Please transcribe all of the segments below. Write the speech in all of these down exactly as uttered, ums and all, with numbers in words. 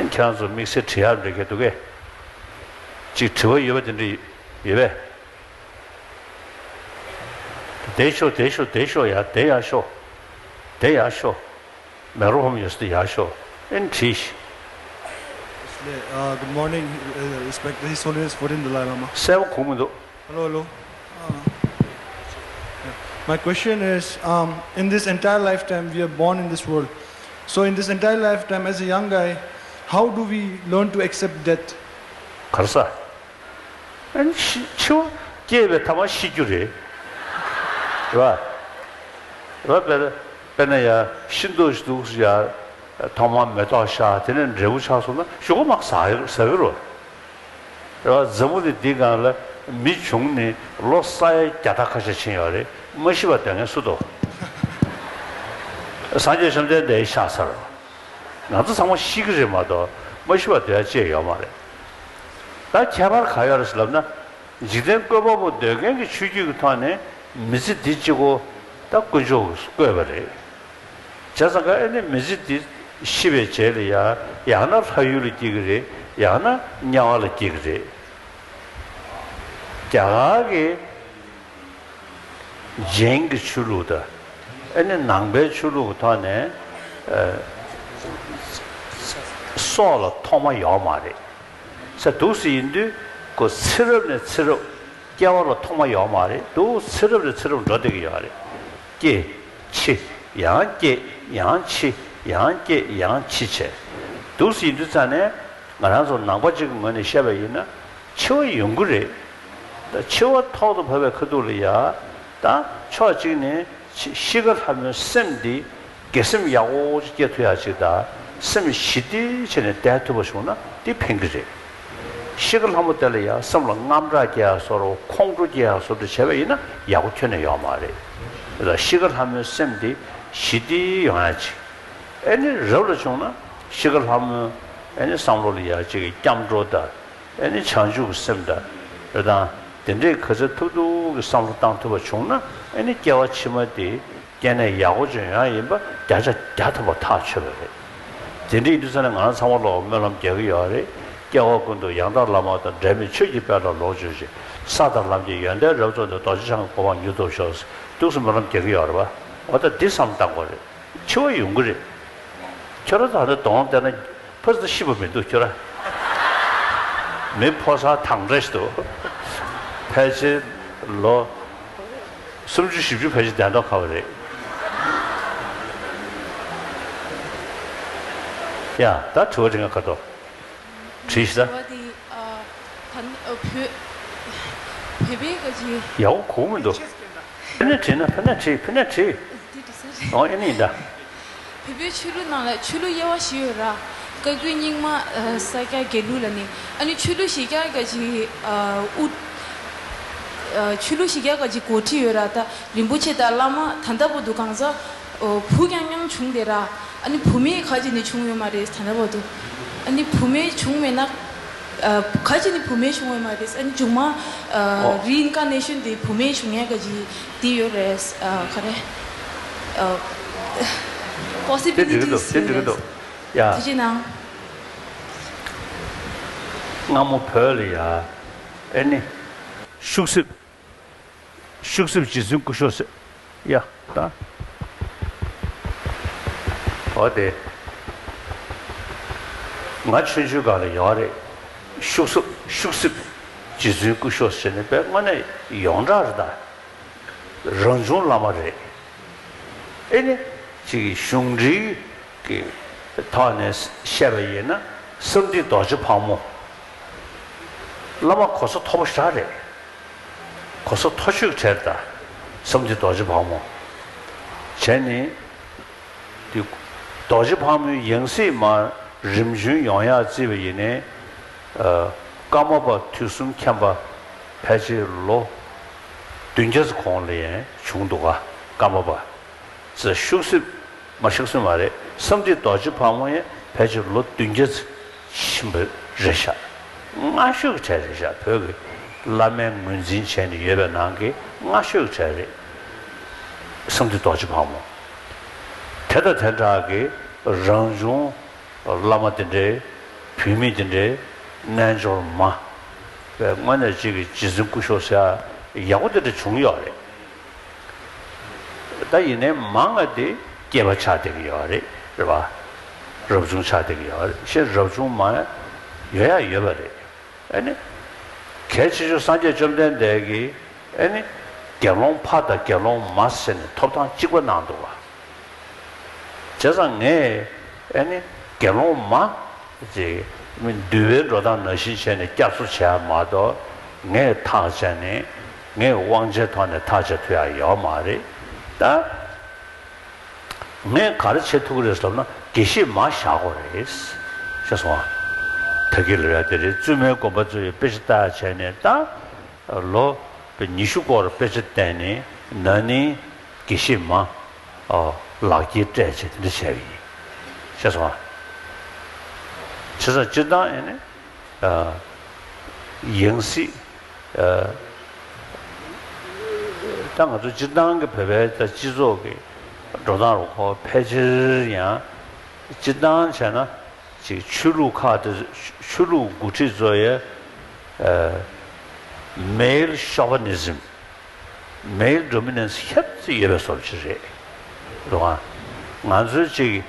ཁྱེད་རང་ཚོ་དམིགས་བསལ་དྲི་ཡག་འདྲ་གི་འདུག་གས། ཅིག་དྲི་བ་ཡོད་པ་དེ་འདྲ་ཡོད་པས། བསྡད་ཤོག་བསྡད་ཤོག་བསྡད་ཤོག་ཡ། བསྡད་ཡག་ཤོག་བསྡད་ཡག་ཤོག་མེག་རོ་ཕོན་ཡོད་ས་དེ་ཡག་ཤོག་ཨེ་ནི་དྲིས། Uh, good morning, uh, respected His Holiness Fourteenth Dalai Lama. གསལ་པོ་གོ་མི་འདུག Hello, hello. Uh, yeah. My question is, um, in this entire lifetime, we are born in this world. So, in this entire lifetime, as a young guy, how do we learn to accept death? ག་རེ་ཟ། ཨ་ནི་ཤི་འཆི་བ་སྐྱེས་པའི་ཐ་མ་ཤི་རྒྱུ་རེད། རེད་པ། རེད་པ། དཔེར་ན་དཔེར་ན་ཡ་ཤི་འདུག་ཤི་འདུག་ཡ། ཐོག་མར་མེ་ཏོག་ཤར། དེ་ནས་འབྲས་བུ་ཆགས་སོང་ན་གཞུག་གུ་མར་ཟ་ཟ་གི་རེད། རེད་པ། འཛམ་བུ་གླིང་འདིའི་སྒང་ལ་མི་བྱུང་ནས་ལོ་ས་ཡ་བརྒྱ་ཕྲག་ཁ་ཤས་ཕྱིན་ཡོད་རེད། མ་ཤི་བ་སྡོད་མཁན་སུ་འདུག་སངས་རྒྱས་བཅོམ་ལྡན་འདས་ཤག་ཟེར། ང་ཚོ་ཚང་མ་ཤི་གི་རེད་མ་གཏོགས་མ་ཤི་བ་སྡོད་ཡ་ཅི་ཡང་ཡོད་མ་རེད། ད་ཁྱད་པར་ག་ཡོད་རེད་ཟེར་ལབ་ན། འཇིག་རྟེན་བཀོད་པ་པོ་འདོད་མཁན་གྱི་ཆོས་བརྒྱུད་ཀྱི་ཐོག་ནས་མི་ཚེ་འདི་གཅིག་པོ་ད་དཀོན་མཆོག་གིས་བཀོད་པ་རེད། བྱས་ཙང་ཀ་ཨེ་ནི་མི་ཚེ་འདི་ཤི་བའི་རྗེས་ལ་ཡ་ཡང་ན་ལྷ་ཡུལ་ལ་སྐྱེ་གི་རེད། ཡང་ན་དམྱལ་བ་ལ་སྐྱེ་གི་རེད། རྒྱ་གར་གྱི་ཇེན་གྱི་ཆོས་ལུགས་དང་ཨ་ནི་ནང་པའི་ཆོས་ལུགས་ཀྱི་ཐོག་ནས་ཨ་སྲོག་ལ་ཐོག་མ་ཡོད་མ་རེད། ས་འདུག་སེ་ཡིན་དུས་ཁོ་ཚེ་རབས་ནས་ཚེ་རབས་སྐྱེ་བ་ལ་ཐོག་མ་ཡོད་མ་རེད། འདུག་ཚེ་རབས་ནས་ཚེ་རབས་འགྲོ་བསྡད་ཀྱི་ཡོད་རེད། སྐྱེ། འཆི། ཡང་སྐྱེ། ཡང་འཆི། ཡང་སྐྱེ། ཡང་འཆི་བྱས། འདུག་སེ་ཡིན་དུས་ཙང་ནས་ང་རང་ཚོ་ནང་པ་གཅིག་གི་ངོས་ནས་བཤད་པ་ཡིན་ན། འཆི་བ་ཡོང་གི་རེད། ད་འཆི་བ་ཐོག་ཏུ་བབས་པའི་ཁ་ཐུག་ལ་ཡ། ད་ཕྱོགས་གཅིག་ནས་ཤི་ཤི་ཁ་ལྷ་མོའི་སེམས་འདི་དགེ་སེམས་ཡག་པོ་ཅིག་སྐྱེ་ཐུབ་ཡ་ཅིག་དང་། སེམས་ཞི་བདེ་བྱས་ནས་བསྡད་ཐུབ་པ་བྱུང་ན་འདི་ཕན་གི་རེད། ཤི་ཁ་ལྷ་མོ་དེ་ལ་ཡ་སེམས་ལ་དངངས་སྐྲག་སྐྱེ་ཡ་བཟོ་འདྲ། ཁོང་ཁྲོ་སྐྱེ་ཡ་བཟོ་འདྲ་བྱས་པ་ཡིན་ན་ཡག་པོ་ཁྱོན་ནས་ཡོད་མ་རེད། ད་ཤི་ཁ་ལྷ་མོའི་སེམས་འདི་ཞི་བདེ་ཡོང་ཡ་ཅིག་ཨེ་ནི་རབ་ལ་བྱུང་ན་ཤི་ཁ་ལྷ་མོའི་ཨེ་ནི་བསམ་བློ་ལ་ཡ་ཅིག་གི་སྐྱབས་འགྲོ་དང་། ཨེ་ནི་བྱང་ཆུབ་ཀྱི་སེམས་དང་། རེད་དང་། དེ་འདྲའི་ག་ཚོད་ཐུབ་ཐུབ་ཀྱི་བསམ་བློ་བཏང་ཐུབ་པ་བྱུང་ན། ཨེ་ནི་སྐྱེ་བ་ཕྱི་མ་དེ་སྐྱེ་གནས་ཡག་པོ་ཅིག་ཡོང་ཡ་ཡིན་པ་བརྒྱ་ཆ་བརྒྱ་ཐམ་པ་ཐག་ཆོད་པ་རེད། དེ་འདྲ་ཡིན་དུས་ཙང་ནས་ང་རང་ཚང་མ་ལ་སྨོན་ལམ་རྒྱག་གི་ཡོད་རེད། སྐྱེ་བ་ཀུན་ཏུ་ཡང་དག་བླ་མ་དང་། འབྲལ་མེད་ཆོས་ཀྱི་དཔལ་ལ་ལོངས་སྤྱོད་ཅིང་། ས་དང་ལམ་གྱི་ཡོན་ཏན་རབ་རྫོགས་ནས། རྡོ་རྗེ་འཆང་གི་གོ་འཕང་མྱུར་ཐོབ་ཤོག་འདུག་སེ་སྨོན་ལམ་རྒྱག་གི་ཡོད་རེད་པ། འོ་ད་འདི་བསམ་བཏང་དགོས་རེད། འཆི་བ་ཡོང་གི་རེད། ཁྱོད་རང་ད་ལྟ་གདོང་བལྟས་ན་ཕ་ཙི་ཤི་བ་མི་འདུག་ཁྱོད་རང་། མི་ཕོ་གསར་དང་འདྲ་ཞིག་འདུག་ཕལ་ཆེར་ལོ་སུམ་ཅུ་བཞི་བཅུ་ཕལ་ཆེར་བསྡད་མདོག་ཁ་པོ་རེད། ཡ། ད་དྲི་བ་དྲི་ང་ག་དོ། དྲིས་ཤིག་ད། དྲི་བ་དེ། ཨ། ད་ནི། ཨ། བོད། བོད་པའི་ག་ཅི། ཡག་པོ་གོ་མི་འདུག་ཕ་ནས་དྲིས་ན་ཕ་ནས་དྲིས། ཕ་ནས་དྲིས། འདི་དྲི་ས་རེད། ཨོ། ཨེ་ནི་ཡིན་ད། བོད་པའི་ཆོས་ལུགས་ནང་ལ་ཆོས་ལུགས་དབྱེ་བ་བཞི་ཡོད་ར། བཀའ་བརྒྱུད། རྙིང་མ། ཨ། ས་སྐྱ། རྒྱལ་ལུགས་ལ་ནི། ཨ་ནི་ཆོས་ལུགས་བཞི་ཀ་ག་ཅི། ཨ། དབུ། ཨ། ཆོས་ལུགས་བཞི་ཀ་ག་ཅི་འགོ་ཁྲིད་ཡོད་ར། ད་རིན་པོ་ཆེ་དང་བླ་མ་ད་ལྟ་བར་དུ་གང་ཟག་ཨོ། བུ་རྐྱང་རྐྱང་བྱུང་བསྡད་ར། ཨ་ནི་བུ་མེད་ག་ཅི་ནི་བྱུང་ཡོད་མ་རེད་ད་ལྟ་བར་དུ། ཨ་ནི་བུ་མེད་བྱུང་མེད་ན། ཨ། ག་ཅི་ནི་བུ་མེད་བྱུང་ཡོད་མ་རེད། ཨ་ནི་མཇུག་མ། ཨ། ཨོ། རི་ཨིན་ཀར་ནེ་ཤན་དེ་བུ་མེད་བྱུང་ཡ་ག་ཅི་དེ་ཡོད་རེད། ཨ། ག་རེ། ཨ། པོ་སི་བི་ལི་ཊི་སི་ཡོད་རེད། དེ་འགྲིག་གི་འདུག་ཡ། དེ་ཅི་ནང་། སྔ་མོ་བོད་ལ་ཡ། ཨེ་ནི། ཤུག་སིབ། ཤུག་སིབ་རྗེ་བཙུན་སྐུ་ཞབས་ཟེར། ཡ། ད། འོ་དེ། ང་ཆུང་ཆུང་སྒང་ལ་ཡོད་རེད། ཤུག་སིབ། ཤུག་སིབ་རྗེ་བཙུན་སྐུ་ཞབས་ཟེར་ནས་དཔེ་དངོས་གནས་ཡོངས་གྲགས་རེད་ད། རང་བྱུང་བླ་མ་རེད། ཨེ་ནི། ཅིག་གཞུང་འབྲེལ་གྱི་ཐོག་ནས་བཤད་པ་ཡིན་ན། གསང་འདུས་རྡོ་རྗེ་ཕག་མོ། བླ་མ་གོ་ས་མཐོ་པོ་ཞེ་དྲག་རེད། གོ་ས་མཐོ་ཤོས་གྲས་ད། གསང་འདུས་རྡོ་རྗེ་ཕག་མོ། བྱས་ནས། དེ། རྡོ་རྗེ་ཕག་མོའི་ཡང་སྲིད་མར་རིམ་བྱོན་ཡོང་ཡག་བརྩིས་པ་ཡིན་ནའི། ཨ། ཀརྨ་པ་དུས་གསུམ་མཁྱེན་པ་ཕལ་ཆེར་ལོ་བདུན་བརྒྱ་ཙམ་གོང་ལ་ཡང་བྱུང་འདུག་ག་ཀརྨ་པ། ཙི་ཤུག་སིབ། མ། ཤུག་སིབ་མ་རེད། གསང་འདུས་རྡོ་རྗེ་ཕག་མོ་ཡང་ཕལ་ཆེར་ལོ་བདུན་བརྒྱ་ཙམ་ཕྱིན་པ་རེད་ཤག་སྔ་ཤོས་ཀྱི་གྲས་རེད་ཤག་བོད་ཀྱི་བླ་མའི་ངོས་འཛིན་བྱས་ནས་ཡོད་པའི་ནང་གི་སྔ་ཤོས་ཀྱི་གྲས་རེད། གསང་འདུས་རྡོ་རྗེ་ཕག་མོ། དེ་དང་དེ་འདྲ་གི་རང་བྱུང་བླ་མ་དེ་འདྲའི་ བུད་མེད་དེ་འདྲའི་རྣལ་འབྱོར་མ་བས་དངོས་གནས་གཅིག་གི་རྗེ་བཙུན་སྐུ་ཞབས་ཟེར་ཡག་པོ་དེ་འདྲ་བྱུང་ཡོད་རེད། ད་ཡིན་ནའི་མང་ང་དེ་སྐྱེས་པ་ཆགས་བསྡད་ཀྱི་ཡོད་རེད། རེད་པ། རབ་བྱུང་ཆགས་བསྡད་ཀྱི་ཡོད་རེད། ཤེས་རབ་བྱུང་མ་ཡོད་ཡ་ཡོད་པ་རེད། ཨ་ནི། གལ་ཆེ་ཤོས་སངས་རྒྱས་བཅོམ་ལྡན་འདས་ཀྱིས་ཨ་ནི། དགེ་སློང་ཕ་དང་དགེ་སློང་མ་ཟེར་ནས་ཐོབ་ཐང་གཅིག་པ་གནང་འདུག་བ། བྱས་ཙང་ངས་ཨ་ནི། དགེ་སློང་མ་ཅིག་མི་འདུལ་བའི་འགྲོ་སྟངས་ནང་བཞིན་བྱས་ནས་བསྐྱར་གསོ་བྱས་མ་གཏོགས། ངས་ཐག་བཅད་ནས་ངས་དབང་ཆའི་ཐོག་ནས་ཐག་བཅད་ཐུབ་ཡ་ཡོད་མ་རེད་ད། ངས་ག་རེ་བྱེད་ཐུབ་ཀྱི་རེད་ཟེར་ན། དགེ་བཤེས་མ་བཞག་དགོས་རེད། ཤེས་སོང་ང་། ད་གི་ལ་ཡ་དེ་རེད། བཙུན་མའི་དགོན་པ་ཚོ་ཡི་དཔེ་ཆ་ལྟ་བྱས་ནས་ད། ལོ་ཉི་ཤུ་སྐོར་དཔེ་ཆ་བལྟས་ནས་ན་ནིང་དགེ་བཤེས་མ་ཨོ་ལག་འཁྱེར་སྤྲད་བྱས་དེ་འདྲ་བྱས་པ་ཡིན། ཤེས་སོང་ང་། བྱས་ཙང་སྤྱིར་བཏང་ཨེ་ནི། ཡང་སྲིད། ད་ང་ཚོ་སྤྱིར་བཏང་གི་བོད་པའི་ད་སྤྱི་ཚོགས་ཀྱི་འགྲོ་སྟངས་རུ་ཁོ་ཕལ་ཆེར་ཡང་སྤྱིར་བཏང་བྱས་ན་ཅིག་ཆོས་ལུགས་ཁག་དེ། ཆོས་ལུགས་འགོ་ཁྲིད་ཚོ་ཡ་male chauvinism, male dominance ཧེབ་ཙི་ཡོད་པའི་བཟོ་ཅིག་རེད། རེད་བ། ང་ཚོའི་ཅིག་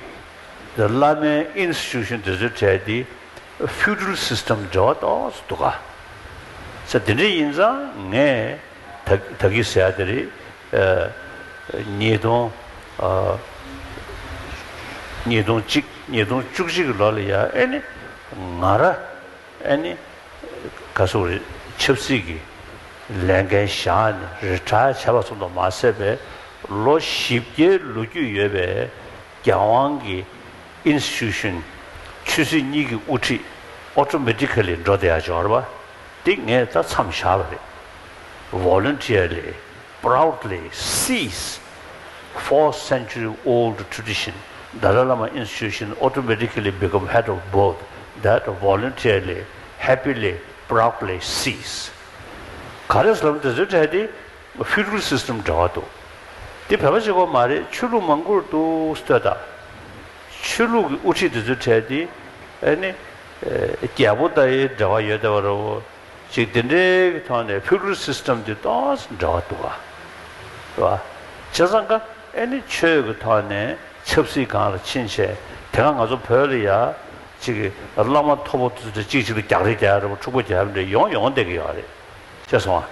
བླ་མའི་institution དེ་ཚོའི་གྲས་དེ་feudal system འབྲེལ་བ་ཏོག་ཙམ་འདུག་ག་ས་དེ་འདྲ་ཡིན་ཙང་ངས་ད་ད་གི་ཟེར་ཡ་དེ་རེད། ཉིས་སྟོང་ཉིས་སྟོང་གཅིག་ཉིས་སྟོང་བཅུ་གཅིག་གི་ལོ་ལ་ཡ་ཨེ་ནི་ང་ར་ཨེ་ནི་ག་སོ་རེད། ཆབ་སྲིད་ཀྱི་ལས་འགན་བཞག་ནས་རི་ཊ་ཡར་བྱས་པ་ཙམ་དུ་མ་ཟད་པའི་ལོ་བཞི་བརྒྱའི་ལོ་རྒྱུས་ཡོད་པའི་རྒྱལ་དབང་གི་institution ཆོས་སྲིད་གཉིས་ཀྱི་དབུ་ཁྲིད་automatically འགྲོ་བསྡད་ཡ་ཅིག་ཡོད་རེད་པ། འདི་ངས་ད་མཚམས་བཞག་པ་རེད། Voluntarily, proudly cease four century old tradition, Dalai Lama institution automatically become head of board that voluntarily, happily, proudly cease. ག་རེ་ཟེར་ན་དེ་ཚོའི་གྲས་དེ་feudal system འབྲེལ་བ་འདུག་འདི་བོད་པ་གཅིག་པོ་མ་རེད། ཆོས་ལུགས་མང་པོར་འདུག་ལྟོས་དང་། ཆོས་ལུགས་ཀྱི་དབུ་ཁྲིད་དེ་ཚོའི་གྲས་དེ་ཨེ་ནི་རྒྱལ་པོ་དང་ཡི་འབྲེལ་བ་ཡོད་བསྡད་པ་རེད། ཅིག་དེ་འདྲའི་གི་ཐོག་ནས་feudal system དེ་ཏོག་ཙམ་འབྲེལ་བ་འདུག་ག་རེད་བ། བྱས་ཙང་ཀ་ཨེ་ནི་ཆོས་ཀྱི་ཐོག་ནས་ཆབ་སྲིད་སྒང་ལ་ཕྱིན་བྱས། དེ་སྔ་ང་ཚོ་བོད་ལ་ཡ་ཅིག་བླ་མ་མཐོ་པོ་དེ་ཚོ་གཅིག་གཅིག་ལ་རྒྱག་རེས་རྒྱག་རེས་པ། འཁྲུག་པ་རྒྱག་རེས་ཡོང་ཡོང་བསྡད་ཀྱི་ཡོད་རེད། ཤེས་སོང་ཨ།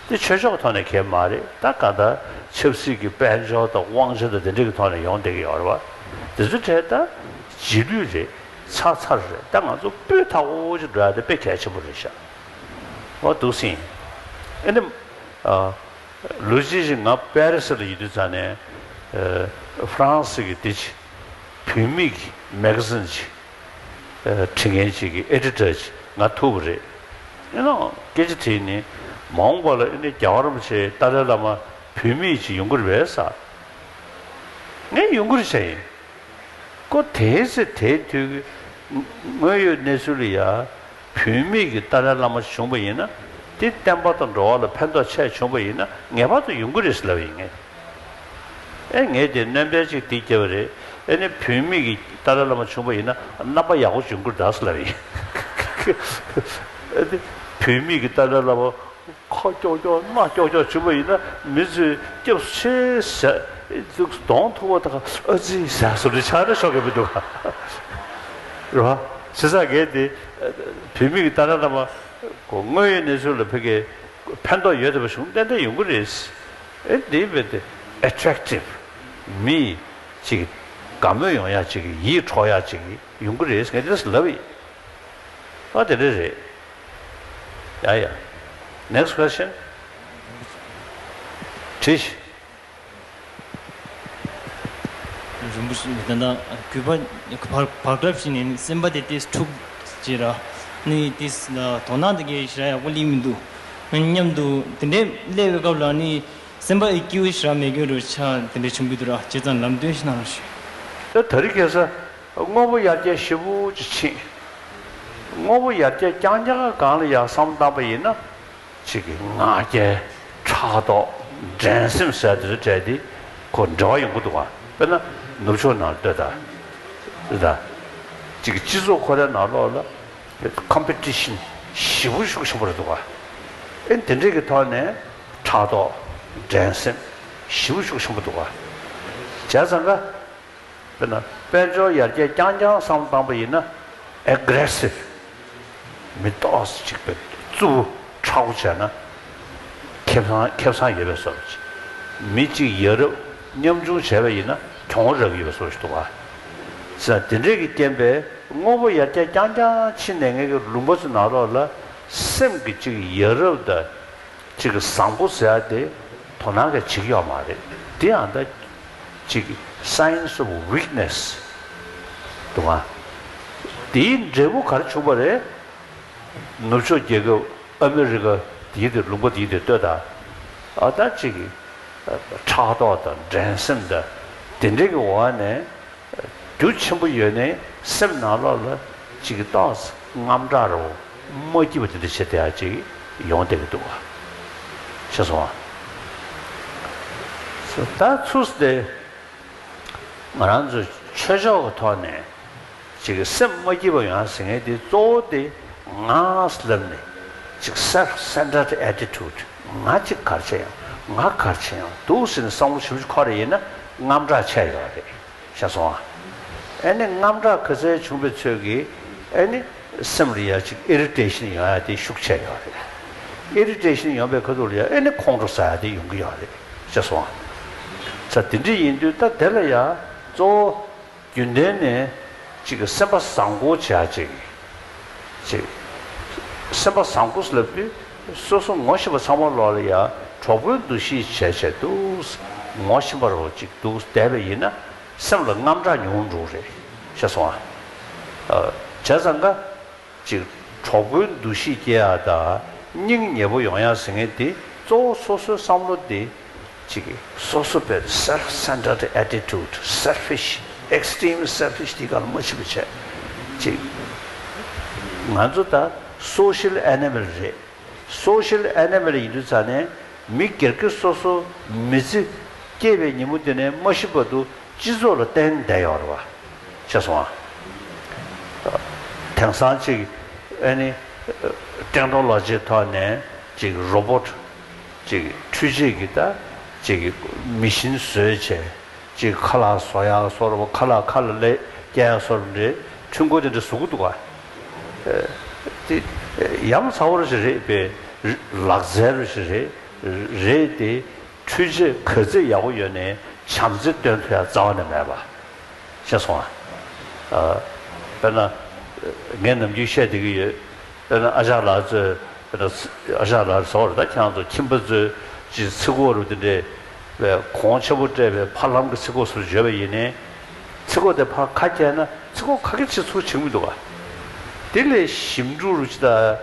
དེ་ཆོས་ཕྱོགས་ཐོག་ནས་གལ་མ་རེད། ད་ག་ད་ཆབ་སྲིད་ཀྱི་དཔལ་འབྱོར་དང་དབང་ཆ་དང་དེ་འདྲ་གི་ཐོག་ནས་ཡོང་བསྡད་ཀྱི་ཡོད་རེད་བ། དེ་ཚོ་གྲས་ད་རྗེས་ལུས་རེད། ཚར་ཚར་རེད། ད་ང་ཚོ་སྤུས་དག་པོ་ཅིག་འགྲོ་ཡ་དེ་དཔེ་གལ་ཆེན་པོ་རེད་ཤག་འོ་འདུག་སེ་ཡིན། ཨེ་ནི། ལོ་གཅིག་ཅིག་ང་པེ་རི་སི་ལ་ཡོད་དུས་ཙང་ནས། ཧྥ་རན་སི་གི་དེ་ཅིག་བུད་མེད་ཀྱི་མེ་ག་ཛིན་ཅིག་ཨ་འབྲི་མཁན་ཅིག་གི་ཨེ་ཌི་ཊར་ཅིག་ང་ཐུག་པ་རེད། ཨེ་ནོ་སྐད་ཆ་དྲིས་ནས། མ་འོངས་པ་ལ་ཨེ་ནི་རྒྱལ་བ་རིན་པོ་ཆེ་ཏཱ་ལའི་བླ་མ་བུད་མེད་ཅིག་ཡོང་གི་རེད་པས་ཟེར། ངས་ཡོང་གི་རེད་བྱས་ཡིན། ཁོ་དེའི་ཚེ་དེའི་དུས་ཀྱི་དངོས་ཡོད་གནས་ཚུལ་ལ་ཡ། བུད་མེད་ཀྱི་ཏཱ་ལའི་བླ་མ་བྱུང་པ་ཡིན་ན། དེ་བསྟན་པ་དང་འགྲོ་བ་ལ་ཕན་ཐོགས་ཆེ་བྱུང་པ་ཡིན་ན་ངེས་པར་དུ་ཡོང་གི་རེད་ཟེར་ལབ་ཡིན་ངས། ཨེ་ངས་དེ་སྣོན་པ་ཅིག་དེ་བརྒྱབ་པ་རེད། ཨེ་ནི་བུད་མེད་ཀྱི་ཏཱ་ལའི་བླ་མ་བྱུང་པ་ཡིན་ན་རྣམ་པ་ཡག་པོ་ཡོང་གི་རེད་ད་ཟེར་ལབ་ཡིན། ཨེ་ནི་བུད་མེད་ཀྱི་ཏཱ་ལའི་བླ་མ་ཁ་ཀྱོག་ཀྱོག་སྣ་ཀྱོག་ཀྱོག་བྱུང་པ་ཡིན་ན་མི་ཚོས་སྐྱབས་སུ་མཆི་ཟེར། གདོང་ཐུག་པ་དང་ཨ་ཙི་ཟེར་བཟོ་འདྲ་ཆགས་ན་ཤོག་གི་མི་འདུག་ག་རེད་བ། བྱས་ཙང་ངས་དེ་བུད་མེད་ཀྱི་ཏཱ་ལའི་བླ་མ་དངོས་ཡོད་གནས་ཚུལ་ལ་ཕ་གིར་ཕན་ཐོགས་ཡོད་བསྡད་པ་བྱུང་ཏན་ཏན་ཡོང་གི་རེད། ཨེ་འདི་བས་ཏེ་ཨེ་ཊེག་ཊིབ་མི་ཅིག་དགའ་མོས་ཡོང་ཡ་ཅིག་ཡིད་འཕྲོག་ཡ་ཅིག་ཡོང་གི་རེད། ངས་དེ་འདྲ་ལབ་ཡིན། ཨ་དེ་འདྲ་རེད། ཡ་ཡ། Next question. དྲིས། རིན་པོ་ཆེ་ད་ལྟ་གུས་པ་བག་བག་གྲབས་བྱས་ནས་སེམས་པ་དེ་ཏོག་ཙམ་འཁྲུག་ཅིག་ར། ནི་ཏོག་ཙམ་དོ་སྣང་དེ་གའི་ཞེ་དྲག་ཡག་པོ་སླེབས་མི་འདུག་མཉམ་དུ་དེ་འདྲའི་སླེབས་པའི་སྐབས་ལ་ནི་སེམས་པ་ཡི་སྐྱིད་པོ་ཞེ་དྲག་མེད་མཁན་རུ་ཆགས་དེ་འདྲ་བྱུང་གི་འདུག་ར། བྱས་ཙང་ལམ་སྟོན་ཞིག་གནང་རོགས་ཞུ། ད་ད་རེས་ཁ་སང་དངོས་པོ་ཡར་རྒྱས་ཞེ་པོ་ཅིག་ཕྱིན། དངོས་པོ་ཡར་རྒྱས་རྐྱང་རྐྱང་སྒང་ལ་ཡར་བསམ་བློ་བཏང་པ་ཡིན་ན། ཅིག་གི་ང་རྒྱལ། ཕྲག་དོག་འགྲན་སེམས་ཟེར་དེ་ཚོ་བྲལ་ཏེ་ཁོ་འབྲེལ་བ་ཡོང་གི་འདུག་ག་དཔེར་ན་ནུབ་ཕྱོགས་ནང་ལྟོས་དང་། ད་ ཅིག་སྤྱི་ཚོགས་ཁོ་རའི་ནང་ལོགས་ལ་ཀམ་པི་ཊི་ཤན་ཞེ་པོ་ཤུགས་ཆེན་པོ་རེད་འདུག་ག། ཨེ་དེ་འདྲས་ཀྱི་ཐོག་ནས་ཕྲག་དོག་འགྲན་སེམས་ཞེ་པོ་ཤུགས་ཆེན་པོ་འདུག་ག། བྱས་ཙང་ཀ། དཔེར་ན་དཔལ་འབྱོར་ཡར་རྒྱས་རྐྱང་རྐྱང་བསམ་བློ་བཏང་པ་ཡིན་ན། ཨེ་གྷི་རེ་སིབ། མི་ཏོག་ཙམ་ཅིག་པའི་རྩུབ་པོ་ཁྲ་བོ་བྱས་ན། ཁེ་བཟང་ཁེ་བཟང་ཡོད་པའི་བཟོ་འདྲ་ཅིག། མི་གཅིག་ཡ་རབས་མཉམ་ཆུང་བྱས་པ་ཡིན་ན་གྱོང་རག་གི་ཡོད་པའི་བཟོ་འདྲ་ཅིག་འདུག་ག། བྱས་ཙང་དེ་འདྲས་ཀྱི་རྐྱེན་པས་དངོས་པོ་ཡར་རྒྱས་རྐྱང་རྐྱང་ཕྱིན་ནས་ངེད་ཀྱི་ལུང་པ་ཚོའི་ནང་ལོགས་ལ་སེམས་ཀྱི་ཅིག་ཡ་རབས་དང་། ཅིག་བཟང་པོ་ཟེར་ཡ་དེ་དོ་སྣང་གིས་བྱེད་ཀྱི་ཡོད་མ་རེད། དེ་ཡང་ད་ཅིག་signs of weakness་འདུག་ག། དེའི་འབྲས་བུ་ག་རེ་བྱུང་བ་རེད། ནུབ་ཕྱོགས་རྒྱལ་ཁབ་ཨ་མི་རི་ཀ་དེའི་དེ་ལུང་པ་དེའི་དེ་ལྟོས་དང་། ཨ་ད་ཅིག་ཕྲག་དོག་དང་འགྲན་སེམས་དང་དེ་འདྲའི་གི་འོག་ནས། རྒྱུ་ཆེན་པོ་ཡོད་ནའི་སེམས་ནང་ལོགས་ལ་ཅིག་ཏོག་ཙམ་དངངས་སྐྲག་རོ་མ་སྐྱིད་པ་དེ་འདྲ་བྱེད་བསྡད་ཡ་ཅིག་ཡོང་བསྡད་ཀྱི་འདུག་བ། ཤེས་སོང་ཨ། ད་ཚུགས་ཏེ་ང་རང་ཚོ་ཆོས་ཕྱོགས་ཀྱི་ཐོག་ནས་ཅིག་སེམས་མ་སྐྱིད་པ་ཡོང་ཡ་ཟེར་མཁན་དེ་གཙོ་བོ་དེ་ང་ལབ་ནས་ཅིག་self centered attitude། ང་ཅིག་ག་རེ་བྱས་ཡོང་། ང་ག་རེ་བྱས་ཡོང་འདུག་ཟེར་ནས་བསམ་བློ་ཞིབ་ཞིབ་འཁོར་རེ་ཡིན་ན་དངངས་སྐྲག་ཆེ་ཡོད་རེད། ཤེས་སོང་ཨ། ཨེ་ནི་དངངས་སྐྲག་ག་ཚད་བྱུང་བའི་ཚོད་ཀྱིས་ཨེ་ནི་སེམས་ལ་ཡ་ཅིག་ཨི་རི་ཊེ་ཤན་ཡོང་ཡ་དེ་ཤུགས་ཆེ་ཡོད་རེད། ཨི་རི་ཊེ་ཤན་ཡོང་བའི་ཁ་ཐུག་ལ་ཡ་ཨེ་ནི་ཁོང་ཁྲོ་ཟ་ཡ་དེ་ཡོང་གི་ཡོད་རེད། ཤེས་སོང་ཨ། ས་དེ་འདྲ་ཡིན་དུས་ད་དེ་ལ་ཡ་གཙོ་བོ་རྒྱུན་ལྡན་ནས་ཅིག་སེམས་པ་བཟང་པོ་བྱ་ཅིག་ཅིག་སེམས་པ་བཟང་པོ་ལབ་དུས་སོ་སོ་ངོ་ཤེས་པ་ཚང་མ་ལོག་ལ་ཡ་གྲོགས་པོའི་འདུ་ཤེས་བྱས་བྱས་འདུག་ངོ་ཤེས་པ་རོ་ཅིག་འདུག་བསྡད་པ་ཡིན་ན། སེམས་ལ་དངངས་སྐྲག་ཉུང་འགྲོ་རེད། ཤེས་སོང་ཨ། བྱས་ཙང་ཀ་ཅིག་གྲོགས་པོའི་འདུ་ཤེས་སྐྱེ་ཡ་དང་སྙིང་ཉེ་པོ་ཡོང་ཡ་ཟེར་མཁན་དེ་གཙོ་བོ་སོ་སོའི་བསམ་བློ་དེ་ཅིག་སོ་སོ་བའི་self centered attitude selfish extreme selfish དེ་ག་ལ་མ་ཤི་བ་བྱས་ཅིག་ང་ཚོ་ད་social animal་རེད། སོ་ཤལ་ཨེ་ནི་མལ་ཡིན་དུས་ཙང་ནས་མི་སྒེར་གྱི་སོ་སོ་མི་ཚེ་སྐྱེས་པའི་ཉིན་མོ་དེ་ནས་མ་ཤི་བར་དུ་སྤྱི་ཚོགས་ལ་བརྟེན་བསྡད་ཡོད་རེད་བ། ཤེས་སོང་ཨ། དེང་སང་ཅིག་ཨ་ནི་ཊེག་ནོ་ལོ་ཇིའི་ཐོག་ནས་ཅིག་རོ་བོ་ཊི་ཅིག་འཕྲུལ་ཆས་ཀྱི་ད་ཅིག་མི་ཤིན་བཟོས་བྱས། ཅིག་ཁ་ལག་བཟོ་ཡག་བཟོ་རུ་ཁ་ལག་ཁ་ལ་ལས་སྐྱེལ་ཡག་བཟོ་རུ་འདྲེ་ཁྲུན་ཀོ་དེ་འདྲ་བཟོ་གི་འདུག་ག། དེ་ཡ་མཚན་པོ་རུ་ཞིག་རེད་པས། ལག་རྩལ་རུ་ཞིག་རེད། རེད་དེ་འཕྲུལ་ཆས་ག་ཚད་ཡག་པོ་ཡོད་ནའི་བྱམས་བརྩེ་སྟོན་ཐུབ་ཡག་རྩ་བ་ནས་མེད་པ། ཤེས་སོང་ཨ། དཔེར་ན་ངས་ནམ་རྒྱུན་བཤད་བསྡད་ཀྱི་ཡོད། དཔེར་ན་ཨ་ཅག་ལགས་ཚོས། དཔེར་ན་ཨ་ཅག་ལགས་ཟེར་བ་རེད་ད། ཁྱེད་རང་ཚོ་ཁྱིམ་པ་ཚོས་ཅིག་ཚི་གོ་རུ་དེ་འདྲས་པའི་གོང་ཆེན་པོ་སྤྲད་པའི་ཕ་ལམ་གྱི་ཚི་གོ་ཟུར་བརྗོད་པ་ཡིན་ནའི། ཚི་གོ་དེ་ཕར་ཁ་བཀྱགས་ན་ཚི་གོ་ཁ་གི་ཕྱིར་ཚུར་ཕྱིན་མི་འདུག་ག། དེ་ལས་ཞིམ་ཕྲུག་རུ་ཅིག་དང་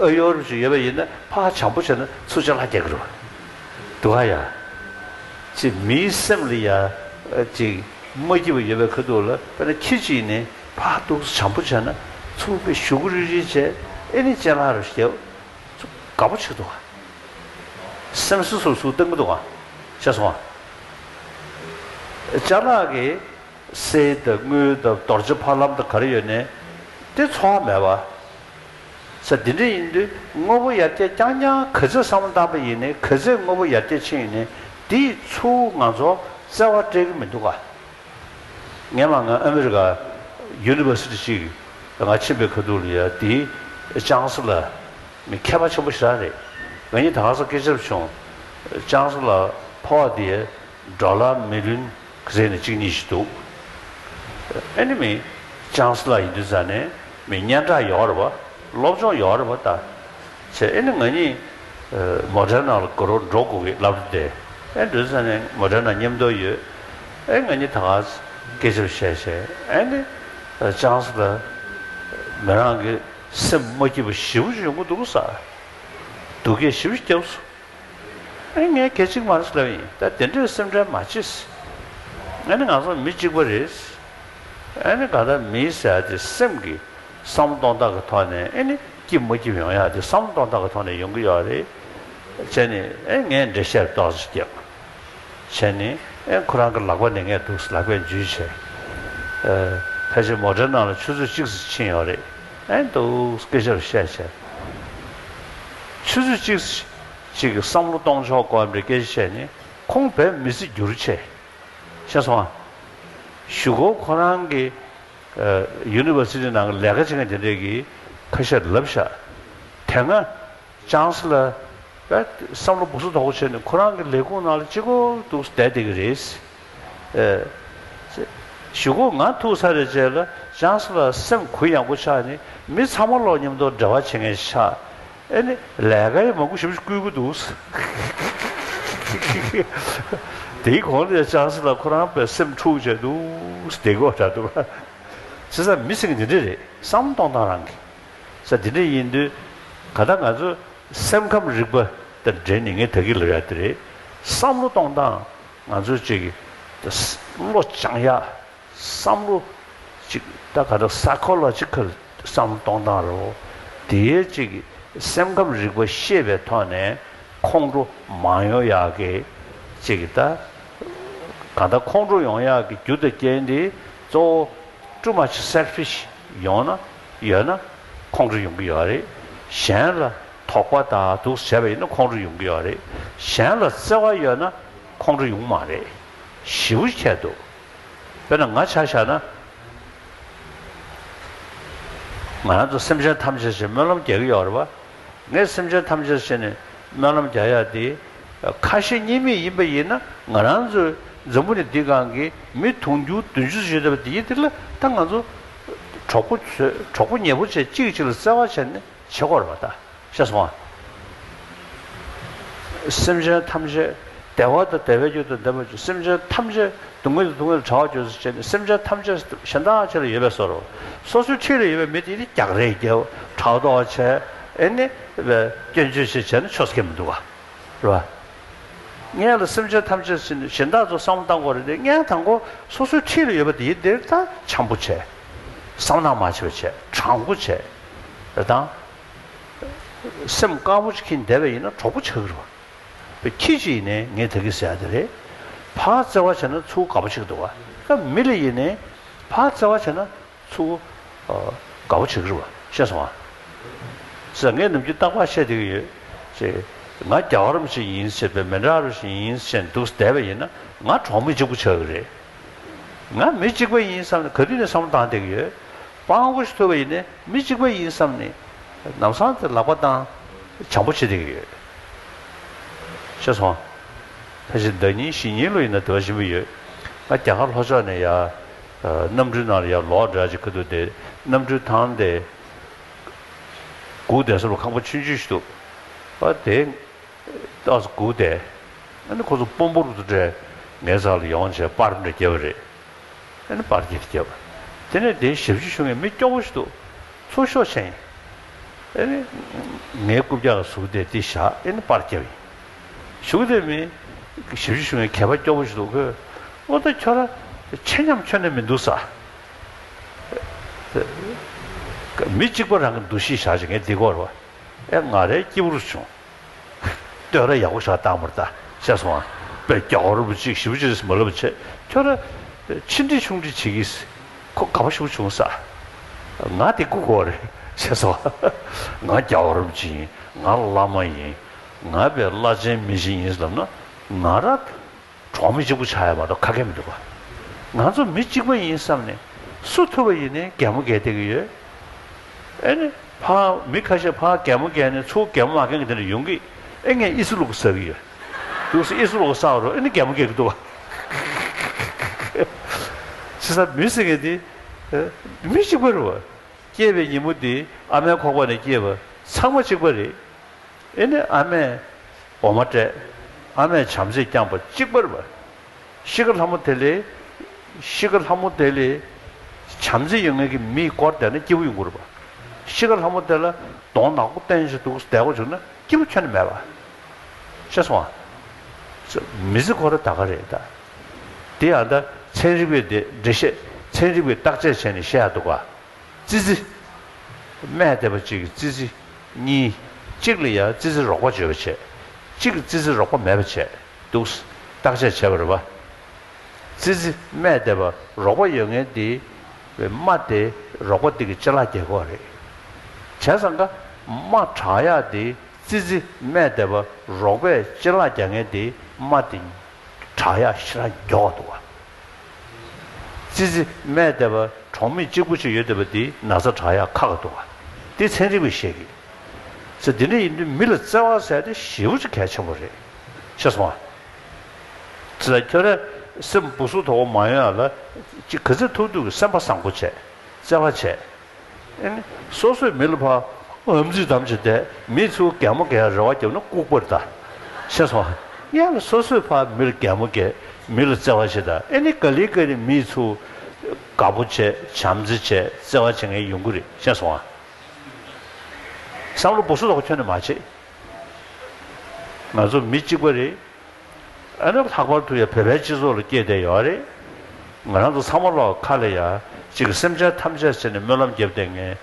ཨ་ཡོ་རུ་ཅིག་ཡོད་པ་ཡིན་ན་ཕར་བྱམས་པོ་བྱས་ན་ཚུར་ཅ་ལག་རྒྱག་གི་རེད་བ། འདུག་ག་ཡ། ཅིག་མིའི་སེམས་ལ་ཡ་ཅིག་མ་སྐྱིད་པ་ཡོད་པའི་ཁ་ཐུག་ལ་དཔེར་ན་ཁྱི་གཅིག་ནས་ཕར་འདུག་སེ་བྱམས་པོ་བྱས་ན་ཚུར་དཔེ་ཞུ་གུ་རི་རི་བྱས་ཨེ་ནི་ཅ་ལག་རུ་ཞེ་དགའ་པོ་ཆགས་འདུག་ག། སེམས་སུ་སུ་སུ་བཏང་གི་འདུག་ག། ཤེས་སོང་ཨ། ཅ་ལག་གི་གསེར་དང་དངུལ་དང་རྡོ་རྗེ་ཕ་ལམ་དང་ག་རེ་ཡོད་ནའི་དེ་འཚོ་བ་མེད་པ། ས་འདི་འདྲ་ཡིན་དུས་དངོས་པོ་ཡར་རྒྱས་རྐྱང་རྐྱང་ག་ཚོད་བསམ་བློ་བཏང་པ་ཡིན་ནའི་ག་ཚོད་དངོས་པོ་ཡར་རྒྱས་ཕྱིན་ཡིན་ནའི་དེ་ཡིས་ཚུར་ང་ཚོ་བརྩེ་བ་སྤྲད་ཀྱི་མི་འདུག་ག། ངས་མ་ང་ཨ་མི་རི་ཀ་ཡུ་ནི་ཝར་སི་ཊི་ཅིག་ང་ཕྱིན་པའི་ཁ་ཐུག་ལ་ཡ་དེའི་ཅང་སི་ལར་མི་མཁས་པ་ཆེན་པོ་ཞིག་རང་རེད། ང་གཉིས་ད་ག་ས་སྐད་ཆ་བྱུང་། ཅང་སི་ལར་ཕོ་བ་དེ་ཌོ་ལར་མི་ལི་ཡོན་ག་ཚད་ནས་གཅིག་གཉིས་ཤིག་འདུག། ཨ་ནི་མི་ཅང་སི་ལར་ཡིན་དུས་ཙང་ནས་མི་སྙན་གྲགས་ཡོད་རེད་བ། སློབ་སྦྱོང་ཡོད་རེད་བ་ད། བྱས་ཨ་ནི་ང་གཉིས་མོ་ཌེར་ན་ལ་དགའ་རོགས་འགྲོ་དགོས་ཀྱི་ལབ་སྟེ། ཨ་འདུག་ས་ནས་མོ་ཌེར་ན་མཉམ་དུ་ཡོད། ཨ་ང་གཉིས་ད་ག་སྐད་ཆ་བཤད་བྱས་ཨ་ནི་ཅང་སི་ལར་མི་རང་གི་སེམས་མ་སྐྱིད་པ་ཞེ་པོ་ཅིག་ཡོང་གི་འདུག་ས། སྡུག་སྐད་ཞེ་པོ་ཅིག་བརྒྱབ་སོང་། ཨ་ངས་གལ་ཆེ་གི་མ་རེད་ལབ་ཡིན། ད་དེ་འདྲའི་སེམས་ཁྲལ་མ་བྱེད། ཨ་ནི་ང་ཚོ་མི་གཅིག་པ་རེད། ཨ་ནི་གང་ལྟར་མི་ཟེར་ཡ་དེ་སེམས་ཀྱི་བསམ་བློ་གཏོང་སྟངས་ཀྱི་ཐོག་ནས་ཨ་ནི་སྐྱིད་མ་སྐྱིད་ཡོང་ཡ་དེ་བསམ་བློ་གཏོང་སྟངས་ཀྱི་ཐོག་ནས་ཡོང་གི་ཡོད་རེད། བྱས་ནས་ཨ་ངས་འགྲེལ་བཤད་ཏོག་ཙམ་བརྒྱབ། བྱས་ནས་ཨ་ཁོ་རང་གི་ལག་པ་ནས་ངས་འདུག་ལག་པས་འཇུས་བྱས། ཨ་ ཕལ་ཆེར་མོ་ཊའི་ནང་ལ་ཆུ་ཚོད་གཅིག་ཙམ་ཕྱིན་ཡོད་རེད། ཨེ་འདུག་སྐད་ཆ་རུ་བཤད་བྱས། ཆུ་ཚོད་གཅིག་ཅིག་གི་བསམ་བློ་གཏོང་ཆོག་དགོས་པའི་སྐད་ཆ་བཤད་ནས་ཁོང་བས་མི་ཚེ་འགྱུར་ཆེ། ཤེས་སོང་ཨ། གཞུག་གུ་ཁོ་རང་གི་ཡུ་ནི་ཝར་སི་ཊི་ནང་གི་ལས་ཀ་བྱེད་མཁན་དེ་འདྲས་ཀྱིས་ཁ་ཤས་ལབ་ཤག་དེ་སྔ་ཅང་སི་ལ་བསམ་བློ་སྦུག་སུ་དོག་པོ་བྱས་ནས་ཁོ་རང་གི་ལས་ཁུངས་ནང་ལ་གཅིག་པོ་འདུག་བསྡད་བསྡད་ཀྱི་རེད། ཨེ། གཞུག་གུ་ང་ཐུག་ཚར་བའི་རྗེས་ལ་ཅང་སི་ལ་སེམས་གུ་ཡངས་པོ་ཆགས་ནས་མི་ཚང་མ་ལོག་མཉམ་དུ་འབྲེལ་བ་བྱེད་མཁན་ཆགས། ཨེ་ནི་ལས་ཀ་ཡི་མང་པོ་ཞེ་པོ་ཞིག་བསྐུལ་གྱི་འདུག་དེའི་གོང་ནས་ཅང་སི་ལ་ཁོ་རང་པའི་སེམས་འཁྲུག་བྱས་འདུག་བསྡད་དགོས་འདྲ་འདུག་བྱས་ཙང་མི་ཟེར་མཁན་འདི་འདྲ་རེད། བསམ་བློ་གཏོང་སྟངས་རང་གི་ས་འདི་འདྲ་ཡིན་དུས་ག་ད་ང་ཚོ་སེམས་ཁམས་རིག་པ་དང་འབྲེལ་ནས་ངས་ད་གིན་ལབ་ཡ་དེ་རེད། བསམ་བློ་གཏོང་སྟངས་ང་ཚོ་གཅིག་གི་བློ་སྦྱང་ཡ། བསམ་བློ་གཅིག་ད་ག་ད་སའི་ཁོ་ལོ་ཇི་ཀལ་བསམ་བློ་གཏོང་སྟངས་རེད། དེའི་གཅིག་གི་སེམས་ཁམས་རིག་པ་ཤེས་པའི་ཐོག་ནས་ཁོང་ཁྲོ་མ་ཡོང་ཡག་གི་གཅིག་གི་ད་ག་ད་ཁོང་ཁྲོ་ཡོང་ཡག་གི་རྒྱུ་དང་རྐྱེན་དེ་གཙོ་བོ། Too much selfish ཡོང་ན་ཡོད་ན་ཁོང་ཁྲོ་ཡོང་གི་ཡོད་རེད། གཞན་ལ་དོགས་པ་དང་འདུག་བྱས་པ་ཡིན་ན་ཁོང་ཁྲོ་ཡོང་གི་ཡོད་རེད། གཞན་ལ་བརྩེ་བ་ཡོད་ན་ཁོང་ཁྲོ་ཡོང་མ་རེད། ཞེ་པོ་ཁྱད་འདུག་དཔེར་ན་ང་ཆ་བཞག་ན། ང་རང་ཚོ་སེམས་ཅན་ཐམས་ཅད་ཀྱི་སྨོན་ལམ་རྒྱག་གི་ཡོད་རེད་པ། ངས་སེམས་ཅན་ཐམས་ཅད་བྱས་ནས་སྨོན་ལམ་རྒྱག་ཡ་དེ། ཁ་ཞེ་གཉིས་མེད་ཡིན་པ་ཡིན་ན་ང་རང་ཚོའི་འཛམ་བུ་གླིང་འདི་སྒང་གི་མི་དུང་ཕྱུར་བདུན་ཅུ་ཙམ་ཡོད་བསྡད་པ་དེ་ཡིན་དེ་ལ་ད་ང་ཚོ་གྲོགས་པོ་བཟོས་གྲོགས་པོ་ཉེ་པོ་བྱས་གཅིག་གིས་གཅིག་ལ་བརྩེ་བ་བྱས་ནས་བྱེད་དགོས་རེད་པ་ད། ཤེས་སོང་ཨ། སེམས་ཅན་ཐམས་ཅད་བདེ་བ་དང་བདེ་བའི་རྒྱུ་དང་ལྡན་པ་བྱུང་། སེམས་ཅན་ཐམས་ཅད་སྡུག་བསྔལ་དང་སྡུག་བསྔལ་བྲལ་བར་གྱུར་ཅིག་བྱས་ནས་སེམས་ཅན་ཐམས་ཅད་གཞན་དག་ཆེད་ལ་ཡོད་པའི་བཟོ་འདྲ། སོ་སོའི་འཁྲིས་ལ་ཡོད་པའི་མི་དེ་ནི་རྒྱག་རེས་རྒྱབ། ཕྲག་དོག་བྱས། ཨེ་ནི་སྐྱོན་བརྗོད་བྱས་བྱས་ན་ཆོག་ས་ཁེལ་མི་འདུག་ག་རེད་པ། སྔོན་ལ་སེམས་ཅན་ཐམས་ཅད་ཟེར་ནས་གཞན་དག་ཚོ་བསམ་བློ་བཏང་དགོས་རེད་དེ། སྔོན་དང་པོ་སོ་སོའི་འཁྲིས་ལ་ཡོད་པ་དེ་འདིར་ད་བྱམས་པོ་བྱས། བསམ་ནག་མ་བྱས་པ་བྱས། དྲང་པོ་བྱས། རེད་དང་། སེམས་དཀར་པོ་ཅིག་འཁྱེར་བསྡད་པ་ཡིན་ན་གྲོགས་པོ་ཆགས་ཀྱི་རེད་པ། ཁྱི་ཅིག་ཡིན་ནའི་ངས་ད་གིན་ཟེར་ཡ་དེ་རེད། ཕར་བརྩེ་བ་བྱས་ན་ཚུར་དགའ་པོ་ཆགས་ཀྱི་འདུག་ག་ད་མི་ལ་ཡིན་ནའི་ཕར་བརྩེ་བ་བྱས་ན་ཚུར་ཨ་དགའ་པོ་བྱེད་ཀྱི་རེད་པ། ཤེས་སོང་ཨ། ཟེར་ངས་ནམ་རྒྱུན་རྟག་པར་བཤད་བསྡད་ཀྱི་ཡོད། ཅེས། ང་རྒྱལ་བ་རིན་པོ་ཆེ་ཡིན་ཟེར་བའི་མི་འདྲ་རུ་ཞིག་ཡིན་ཟེར་འདུག་བསྡད་པ་ཡིན་ན་ང་གྲོགས་མི་གཅིག་པུ་ཆགས་ཀྱི་རེད། ང་མི་གཅིག་པ་ཡིན་བསམ་ནས་ག་དུས་ནས་བསམ་བློ་བཏང་བསྡད་ཀྱི་ཡོད། སྤྲང་པོ་ཞིག་ཐུག་པ་ཡིན་ནའི་མི་གཅིག་པ་ཡིན་བསམ་ནས་ལམ་སང་དེ་ལག་པ་བཏང་། བྱམས་པོ་བྱེད་བསྡད་ཀྱི་ཡོད། ཤེས་སོང་། ཕལ་ཆེར་ཟླ་ཉིན་བཞི་ཉིན་ལོ་ཡིན་ན་དེ་བ་ཞིམ་པོ་ཡོད། ང་རྒྱ་གར་ལྷོ་ཕྱོགས་ནས་ཡར་གནམ་གྲུའི་ནང་ལ་ཡར་ལོག་འདྲ་ཅིག་ཁ་ཐུག་དེ་གནམ་གྲུའི་ཐང་དེ་སྒུག་བསྡད་ས་ལ་ཁང་པ་ཆུང་ཆུང་ཞིག་འདུག་ཨ་དེ་ཏོག་ཙམ་སྒུག་བསྡད། ཨ་ནི་ཁོ་ཚོ་དཔོན་པོ་རུ་འདྲ་ངའི་རྩ་ལ་ཡོང་བྱས་པར་འདྲ་བརྒྱབ་པ་རེད། ཨ་ནི་པར་རྒྱག་རྒྱབ། དེ་ནས་དེའི་ཞབས་ཕྱི་ཞུ་མཁན་མི་སྐྱོ་བོ་ཞིག་འདུག་ཚུར་ཤོག་བྱས། ཨ་ནི་ངའི་རྐུབ་བཀྱག་ལ་ཟུག་བསྡད་དེ་བཞག་ཨ་ནི་པར་རྒྱབ་ཡིན། ཞུགས་བསྡད་མི་ཞབས་ཕྱི་ཞུ་མཁན་གད་པ་སྐྱོ་བོ་ཞིག་འདུག་ཁོས། ཨོ་ད་ཁྱོད་ར་ཆེ་ཉམས་ཁྱོན་ནས་མི་འདུག་ས། མི་གཅིག་པ་རང་གི་འདུ་ཤེས་བཞག་ཅིག་ངས་འདི་གོ་ར་བ། ཨེ་ང་རའི་སྐྱིད་པོ་རུ་བྱུང་། བསྟོད་ར་ཡག་པོ་ཞིག་བཏང་བར་ད་ཤེས་སོང་ཨ། དཔེ་རྒྱལ་བ་རིན་པོ་ཆེ་ཞེ་པོ་ཅིག་རེད་མ་ལབ་བྱས་ཁྱོད་ར་ཆེ་འདྲིས་ཆུང་འདྲིས་བྱེད་ཀྱིས་ཁོ་དགའ་པོ་ཞེ་པོ་བྱུང་ས། ང་དེ་སྒུག་དགོས་རེད་ཤེས་སོང་ཨ། ང་རྒྱལ་བ་རིན་པོ་ཆེ་ཡིན། ང་བླ་མ་ཡིན། ང་དཔེ་བླ་ཆེན་མི་ཆེན་ཡིན་ལབ་ན་ང་ར་གྲོགས་མི་གཅིག་པུ་ཆགས་ཡ་མ་གཏོགས་ཁ་སྐད་མི་འདུག་ག་ང་ཚོ་མི་གཅིག་པ་ཡིན་བསམ་ནས་སུ་ཐུབ་པ་ཡིན་ནའི་གད་མོ་བགད་བསྡད་ཀྱི་ཡོད། ཨེ་ནི་ཕར་མི་ཁ་ཤས་ཕར་གད་མོ་བགད་ནས་ཚུར་གད་མོ་མ་བགད་མཁན་དེ་འདྲ་ཡོང་གི་ཨེ་ངས་ཨི་སུ་ལུག་ཟ་གི་ཡོད། འདུག་སེ་ཨི་སུ་ལུག་ཟ་བ་རུ་ཨེ་ནི་གད་མོ་བགད་ཀྱི་འདུག་ག་བྱས་ཙང་མི་ཟེར་མཁན་དེ་ཨེ་མི་གཅིག་པ་རེད་བ། སྐྱེས་པའི་ཉིན་མོ་དེ་ཨ་མའི་ཁོག་པ་ནས་སྐྱེས་པ་ཚང་མ་གཅིག་པ་རེད། ཨེ་ནི་ཨ་མས་འོ་མ་སྤྲད། ཨ་མས་བྱམས་བརྩེས་བསྐྱངས་པ་གཅིག་པ་རེད་པ། ཤི་ཁ་ལྷ་མོ་དེ་ལས། ཤི་ཁ་ལྷ་མོ་དེ་ལས་བྱམས་བརྩེ་ཡོད་མཁན་གྱི་མི་སྐོར་བསྡད་ན་སྐྱིད་པོ་ཡོང་གི་རེད་པ། ཤི་ཁ་ལྷ་མོ་དེ་ལ་གདོང་ནག་པོ་བསྟན་བྱས་འདུག་བསྡད་དགོས་བྱུང་ན་སྐྱིད་པོ་ཁྱོན་ནས་མེད་པ། ཤེས་སོང་ཨ། མི་ཚེ་ཁོ་རང་ད་ག་རེད་ད། དེ་ཡང་ད་ཚན་རིག་པས་དེ་འགྲེལ་བཤད་ཚན་རིག་པས་བརྟག་དཔྱད་བྱས་ནས་བཤད་ཡག་འདུག་ག་ཙི་ཙི། སྨས་བསྡད་པ་གཅིག་གིས་ཙི་ཙི་གཉིས། གཅིག་ལ་ཡང་ཙི་ཙི་རོགས་པ་བརྗོད་པ་བྱས། གཅིག་གིས་ཙི་ཙི་རོགས་པ་མེད་པ་བྱས་འདུག་བརྟག་དཔྱད་བྱས་པ་རེད་པ། ཙི་ཙི་སྨས་བསྡད་པ་རོགས་པ་ཡོད་མཁན་དེ་ པའི་རྨ་དེ་རོགས་པ་དེ་གི་ལྕེ་ལ་རྒྱག་གི་རེད། བྱས་ཙང་ཀ་རྨ་དྲག་ཡག་དེ་ཙི་ཙི་རྨས་བསྡད་པ་རོགས་པས་ལྕེ་ལ་རྒྱག་མཁན་དེ་རྨ་དེ་དྲག་ཡག་ཞེ་དྲག་མགྱོགས་འདུག་བ། ཙི་ཙི་རྨས་བསྡད་པ་གྲོགས་མེད་གཅིག་པུ་ཅིག་ཡོད་བསྡད་པ་དེ་ན་ཚ་དྲག་ཡག་ཁག་འདུག་བ། དེ་ཚན་རིག་པས་བཤད་ཀྱི། ཟེར་དེ་འདྲ་ཡིན་དུས་མི་ལ་བརྩེ་བ་ཟེར་དེ་ཞེ་པོ་ཅིག་གལ་ཆེན་པོ་རེད། ཤེས་སོང་ཨ། ཙི་ད་ཁྱོད་རང་སེམས་སྦུ་སུབ་དོག་པོ་མ་ཡོང་ཡ་ལ་ཅིག་ག་ཚོད་ཐུབ་ཐུབ་ཀྱི་སེམས་པ་བཟང་པོ་བྱས། བརྩེ་བ་བྱས། ཨེ་ནི་སོ་སོས་མི་ལ་ཕར་ཨམ་ཙི་དམ་བྱས་བསྡད་མི་ཚུར་གད་མོ་བགད་ཡ་རེ་བ་བརྒྱབ་ན་ལྐུགས་པ་རེད་ད། ཤེས་སོང་ཨ། ཡང་ན་སོ་སོས་ཕར་མི་ལ་གད་མོ་བགད། མི་ལ་བརྩེ་བ་བྱེད་ད། ཨེ་ནི་ག་ལེ་ག་ལེ་མི་ཚུར་དགའ་པོ་བྱས། བྱམས་བརྩེ་བྱས། བརྩེ་བ་བྱེད་མཁན་ཡོང་གི་རེད། ཤེས་སོང་ཨ། བསམ་བློ་སྦུ་སུབ་དོག་པོ་ཁྱོན་ནས་མ་བྱེད། ང་ཚོ་མི་གཅིག་པ་རེད། ཨ་ནི་ལྷག་པར་དུ་ཡང་བོད་པའི་སྤྱི་ཚོགས་ལ་སྐྱེས་བསྡད་ཡོད་རེད། ང་རང་ཚོ་ཚང་མ་ལོག་ཁ་ལ་ཡ་གཅིག་གི་སེམས་ཅན་ཐམས་ཅད་ཟེར་ནས་སྨོན་ལམ་བརྒྱབ་བསྡད་མཁན།